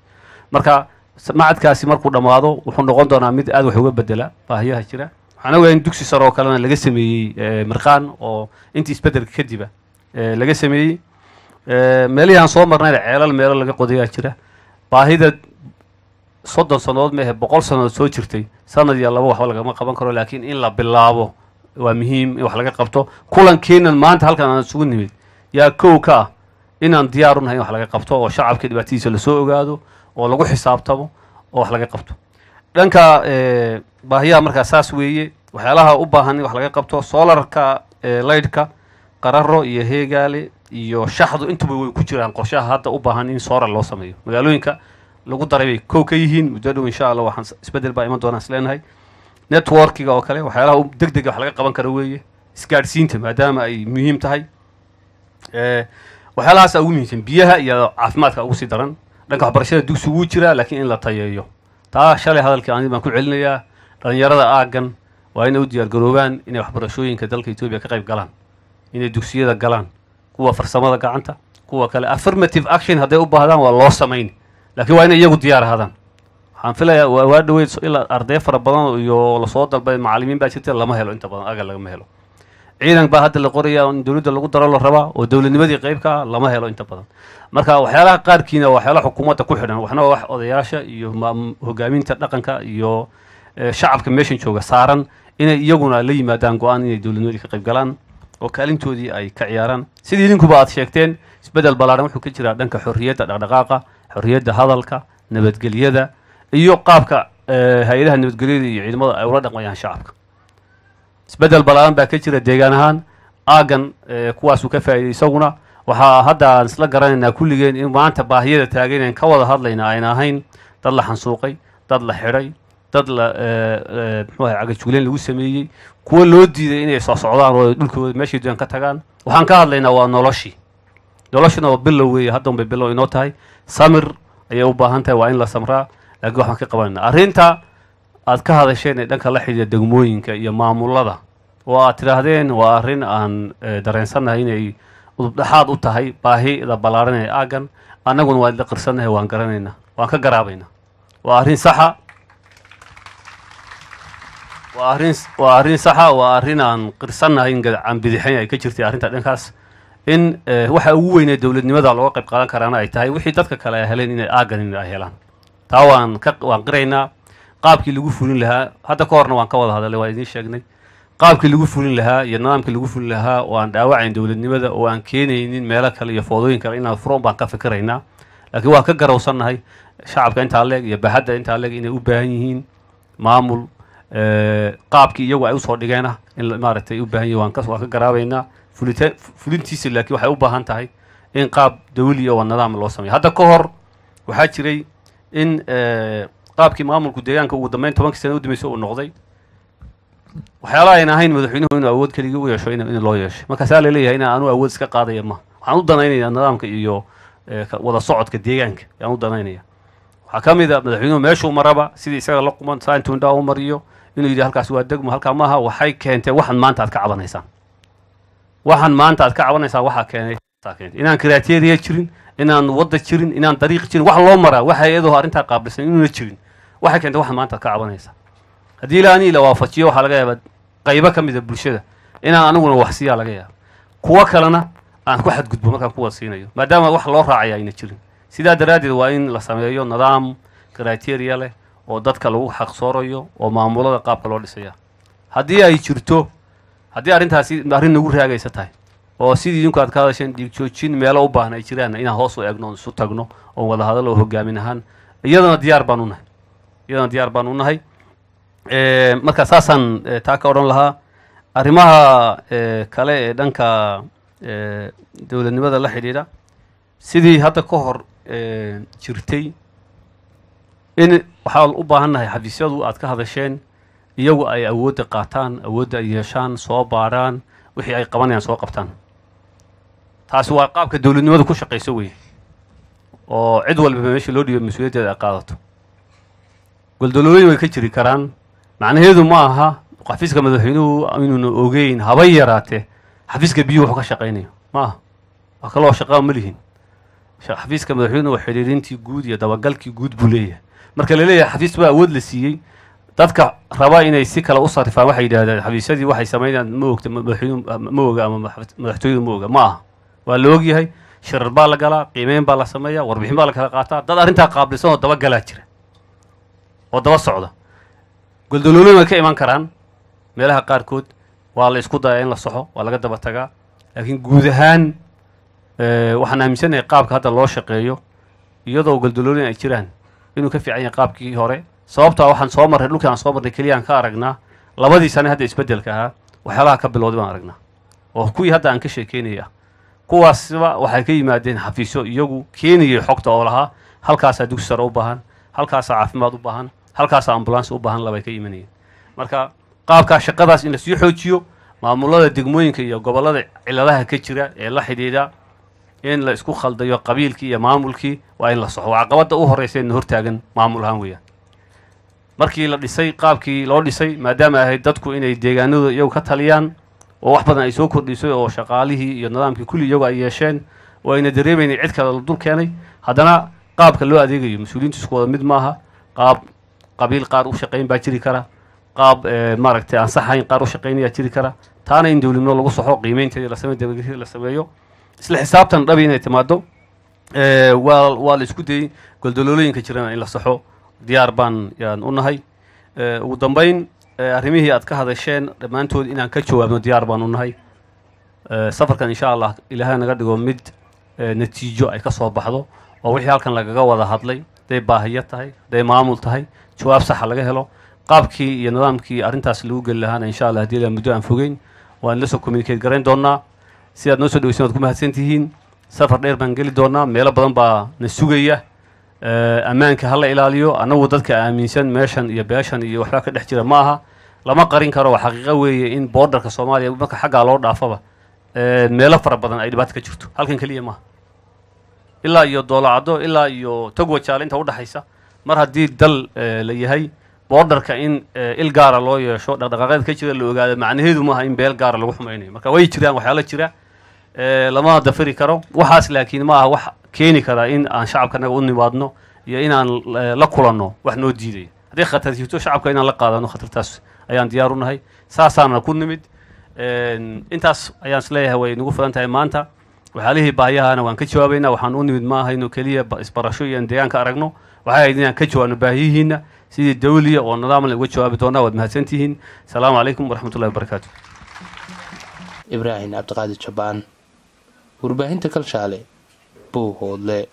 Marka macadkaasi markuu dhammaado wuxuu noqon doonaa mid aad wax uga bedela baahiyaha jira. Waxaan ogahay in dugsi sare oo kalena laga sameeyey Mirqaan oo intii isbeddelka kadiba laga sameeyey. Meelihii aan soo marnayna ceelal meelo laga qodayaa jira. Baahida 30 sannadood mehe 100 sannadood soo jirtay, sanad iyo laba waxba lagama qaban karo, laakiin in la bilaabo waa muhiim in wax laga qabto. Kulankeenan maanta halkan aan isugu nimid yaa kow ka ah inaan diyaar u nahay in wax laga qabto oo shacabka dhibaatadiisa lasoo ogaado oo lagu xisaabtamo oo wax laga qabto. Dhanka baahiyaha markaa saas weeye. Waxyaalaha u baahan in wax laga qabto, solarka, laydhka Qararo iyo Heegaale iyo Shaxdu intuba way ku jiraan qorshaha hadda u baahan in solar loo sameeyo. Magaalooyinka lagu daray bay kow ka yihiin. Muddo dhow insha Allah waxaan isbeddel baa iman doonaa is leenahay. Networkiga oo kale waxyaalaha deg dega wax laga qaban karo weeye. Isgaadhsiinta maadaama ay muhiim tahay, waxyaalahaasa ugu muhiimsan. Biyaha iyo caafimaadka ugu sii daran. Dhanka waxbarashada dugsi wuu jiraa, laakiin in la tayeeyo. Taa shalay hadalkii ani baan ku celinayaa. Dhalinyarada aaggan waa inay u diyaargaroobaan inay waxbarashooyinka dalka Etoobiya ka qayb galaan, inay dugsiyada galaan, kuwa farsamada gacanta, kuwa kale. Affirmative action hadday u baahdaan waa loo samayn, laakiin waa inay iyagu diyaar ahaadaan. Waxaan filayaa waa dhaweyd ilaa arday fara badan iyo lasoo dalbay macallimiin baa jirta, lama helo inta badan, aga lagama helo. Ciidan baa hadda la qoraya in dowladda lagu daro la rabaa oo dowladnimadii qayb ka ah, lama helo inta badan. Marka waxyaalaha qaarkiina waa waxyaalaha xukuumadda ku xidhan, waxna waa wax odayaasha iyo hogaaminta dhaqanka iyo shacabka meeshan jooga saaran, inay iyaguna la yimaadaan go-aan inay dowladnimadii ka qayb galaan oo kaalintoodii ay ka ciyaaraan. Sidii idinkuba aad sheegteen, isbeddel ballaaran wuxuu ka jiraa dhanka xorriyadda dhaqdhaqaaqa, xorriyadda hadalka, nabadgelyada iyo qaabka hay-adaha nabadgelyada iyo ciidamada ay ula dhaqmayaan shacabka. Isbeddel ballaaran baa ka jira deegaan ahaan aaggan, kuwaasuu ka faa'iiday isaguna. Waxaa hadda aan isla garanaynaa kulligeen in maanta baahiyada taagan aan ka wada hadlayna ayna ahayn dad la xansuuqay, dad la xidhay, dad la muxuu ahay cagajugleyn lagu sameeyey, kuwo loo diiday inay soo socdaan oo dhulkooda meeshay doon ka tagaan. Waxaan ka hadlaynaa waa noloshii. Noloshuna waa bilow weeye, hadda unbay bilow inoo tahay. Samir ayay u baahan tahay, waa in la samraa, laakiin waxaan ka qabanaynaa arrinta aad ka hadasheen ee dhanka la xidhiidha degmooyinka iyo maamulada oo aad tidhaahdeen waa arrin aan dareensannahay inay udubdhaxaad u tahay baahida ballaaran ee aaggan. Annaguna waan idla qirsannahay, waan garanaynaa, waan ka garaabaynaa. Waa arrin saxa, waa arrin saxa, waa arrin aan qirsannahay in gacan bidixayn ay ka jirtay arrinta dhankaas, in waxa ugu weynee dowladnimada looga qayb qaadan karaana ay tahay wixii dadka kale ay heleen inay aaggan in ay helaan. Taa waan qiraynaa. Qaabkii lagu fulin lahaa hadda ka horna waan ka wada hadalay, waan idiin sheegnay qaabkii lagu fulin lahaa iyo nidaamkii lagu fulin lahaa oo aan dhaawacayn dowladnimada oo aan keenaynin meelo kale iyo foodooyin kale inaan furon baan ka fikiraynaa. Laakiin waan ka garowsannahay shacabka intaa leeg iyo baaxadda intaa leeg inay u baahan yihiin maamul qaabkii iyagu ay usoo dhigeena in maaragtay u baahan yihin. Waan ka garaabaynaa fulintiisa, laakiin waxay u baahan tahay in qaab dawli oo nidaam loo sameeyo. Hadda ka hor waxaa jiray in qaabkii maamulku deegaanka ugu dambeyn 10kii sana u dambeysay uu noqday waxyaalaha ayna ahayn madaxweynuhu inuu awood keligii u yeesho in loo yeesho. Markaasaa laleeyahay in aanu awood iska qaadaya ma waxaan u danaynayaa nidaamka iyo wada socodka deegaanka ayaan u danaynaya. Waxaa ka mid a madaxweynuhu meeshuu maraba sidii isaga la quman saa intuu indhaha u mariyo inuu yidhi halkaas waa degmo, halkaa maaha. Waxay keentay waxan maanta aad ka cabanaysaan. Waxan maanta aad ka cabanaysaan waxaa keenay taa keentay inaan criteria jirin, inaan wadda jirin, inaan dariiq jirin, wax loo maraa, waxa iyadoo arrintaa qaabilsan inuuna jirin. Waxay keentay waxan maanta aad ka cabanaysaa. Haddii ilaa anii la waafajiyo, waxaa laga yaabaa qaybo ka mid a bulshada inaan aniguna wax siiyaa laga yaaba, kuwo kalena aan ku xadgudbo markaan kuwa siinayo, maadaama wax loo raacaya ayna jirin. Sidaa daraaddeed waa in la sameeyo nidaam criteria leh oo dadka lagu xaqsoorayo oo maamulada qaabka loo dhisaya. Haddii ay jirto, haddii arrintaasi arrin nagu raagaysa tahay oo sidii idinku aad ka hadasheen dhiig joojin meelo u baahan ay jiraan, inaan hoos u eegno oon isu tagno oon wada hadal oo hogaamin ahaan, iyadana diyaar baan u nahay, iyadana diyaar baan u nahay. Marka saasaan taa ka odhan lahaa. Arrimaha kale ee dhanka dowladnimada la xidhiidha, sidii hadda ka hor jirtay in waxaa u baahan nahay xafiisyadu aad ka hadasheen iyagu ay awoodda qaataan, awoodda ay yeeshaan, soo baarhaan wixii ay qabanayaan, soo qabtaan. Taasi waa qaabka dowladnimadu ku shaqayso wey, oo cid walbaba meesha loo dhiibo mas-uuliyaddeeda ay qaadato. Goldolooyin way ka jiri karaan, macnaheedu ma aha xafiiska madaxweynuhu inuuna ogeyn haba yaraatee xafiiska biyuhu wuxuu ka shaqaynayo. Ma aha, wax kaloo shaqaa ma lihin. Xafiiska madaxweynuhu waa xidhiirintii guud iyo dabagalkii guud buu leeyahay. Marka la leeyahay xafiis baa awood la siiyey, dadka raba inay si kale u sarifaan waxay yidhahdeen xafiisyadii waxay samaynayaan ma ogta madaxweynuhu, ma oga ama madaxtooyadu ma oga. Ma aha, waa la ogyahay. Shirar baa la galaa, qiimeyn baa la sameeyaa, warbixin baa la kala qaataa. Dad arrintaa qaabilsan oo dabagalaa jira oo daba socda. Goldolooyin way ka iman karaan meelaha qaarkood, waa la isku dayaa in la soxo, waa laga daba tagaa, laakiin guud ahaan waxaan aaminsanahay qaabka hadda loo shaqeeyo, iyadoo goldolooyin ay jiraan, inuu ka fiican yahay qaabkii hore. Sababtaa waxaan soo marray, dhulkii aan soo marray keliya aan ka aragnaa 2dii sane hadda isbeddelka ahaa waxyaalaha ka bilowday baan aragnaa oo kuwii hadda aan ka sheekeynaya ah. Kuwaasba waxay ka yimaadeen xafiisyo iyagu keenayay xogta oo lahaa halkaasaa dugsi sare u baahan, halkaasaa caafimaad u baahan, halkaasaa ambulance u baahan, labay ka imanayeen. Marka qaabkaa shaqadaas in lasii xoojiyo, Maamulada degmooyinka iyo gobollada ciladaha ka jira ee la xidhiidha in la isku khaldayo qabiilkii iyo maamulkii waa in la soxo. Waa caqabadda u horreysa in hortaagan maamul ahaan weeyaan. Markii la dhisay, qaabkii loo dhisay, maadaama ahayd dadku inay deegaanadu iyagu ka taliyaan oo wax badan ay soo kordhisay oo shaqaalihii iyo nidaamkii kulli iyagu ay yeesheen oo ayna dareemaynay cid kale la dul keenay, haddana qaabka loo adeegayo mas-uuliyiintu isku wada mid maaha. Qaab qabiil qaar u shaqayn baa jiri kara, qaab maaragtay aan saxayn qaar u shaqaynayaa jiri kara. Taana in dowladnimo lagu soxo, qiimeynteeda la sameeyo, dabagelkeeda la sameeyo, isla xisaabtan dhabi inay timaado, waa la isku dayey. Goldaloolooyinka jirana in la saxo diyaar baan yaan u nahay. Ugu dambayn, arrimihii aad ka hadasheen dhammaantood inaan ka jawaabno diyaar baan u nahay. Safarkan insha Allah Ilaahay naga dhigo mid natiijo ay ka soo baxdo oo wixii halkan lagaga wada hadlay, hadday baahiyo tahay, hadday maamul tahay, jawaab saxa laga helo. Qaabkii iyo nidaamkii arrintaas lagu geli lahaana insha Allah haddii ilaa muddo aan fogeyn waan la soo communicate garayn doonaa. Sidaad noo soo dhaweysan waad ku mahadsan tihiin. Safar dheer baan geli doonaa, meelo badan baa na sugaya. Ammaanka ha la ilaaliyo. Annagu dadka aaminsan meeshan iyo beeshan iyo waxbaa ka dhex jira ma aha, lama qarin karo. Waa xaqiiqo weeye in borderka Soomaaliya marka xaggaa loo dhaafaba meelo fara badan ay dhibaato ka jirto. Halkan keliya maaha, ilaa iyo Doolacaddo ilaa iyo Togwajaale inta udhexaysa. Mar haddii dal la yahay, borderka in il gaara loo yeesho, dhaqdhaqaaqyada ka jira la ogaado, macnaheedu maaha in beel gaara lagu xumaynayo. Marka way jiraan waxyaalo jira, lama dafiri karo waxaas, laakiin ma aha wax keeni kara in aan shacabka naga u nimaadno iyo inaan la kulanno wax noo diidaya. Haddii khatar jirto, shacabka inaan la qaadano khatartaas ayaan diyaar u nahay, saasaana ku nimid. Intaas ayaan isleeyahay way nagu fulan tahay maanta. Waxyaalihii baahiyahana waan ka jawaabaynaa. Waxaan u nimid ma ahayno keliya isbarasho iyo aan deegaanka aragno, waxay ahayd inaan ka jawaabno baahiyihiina sidii dawliya oo nidaam la uga jawaabi doonaa. Waad mahadsantihiin. Asalaamu calaykum waraxmatullahi wabarakaatu. Ibraahim Cabdiqaadir Jabaan, warbaahinta Kalshaale, Buuhoodle.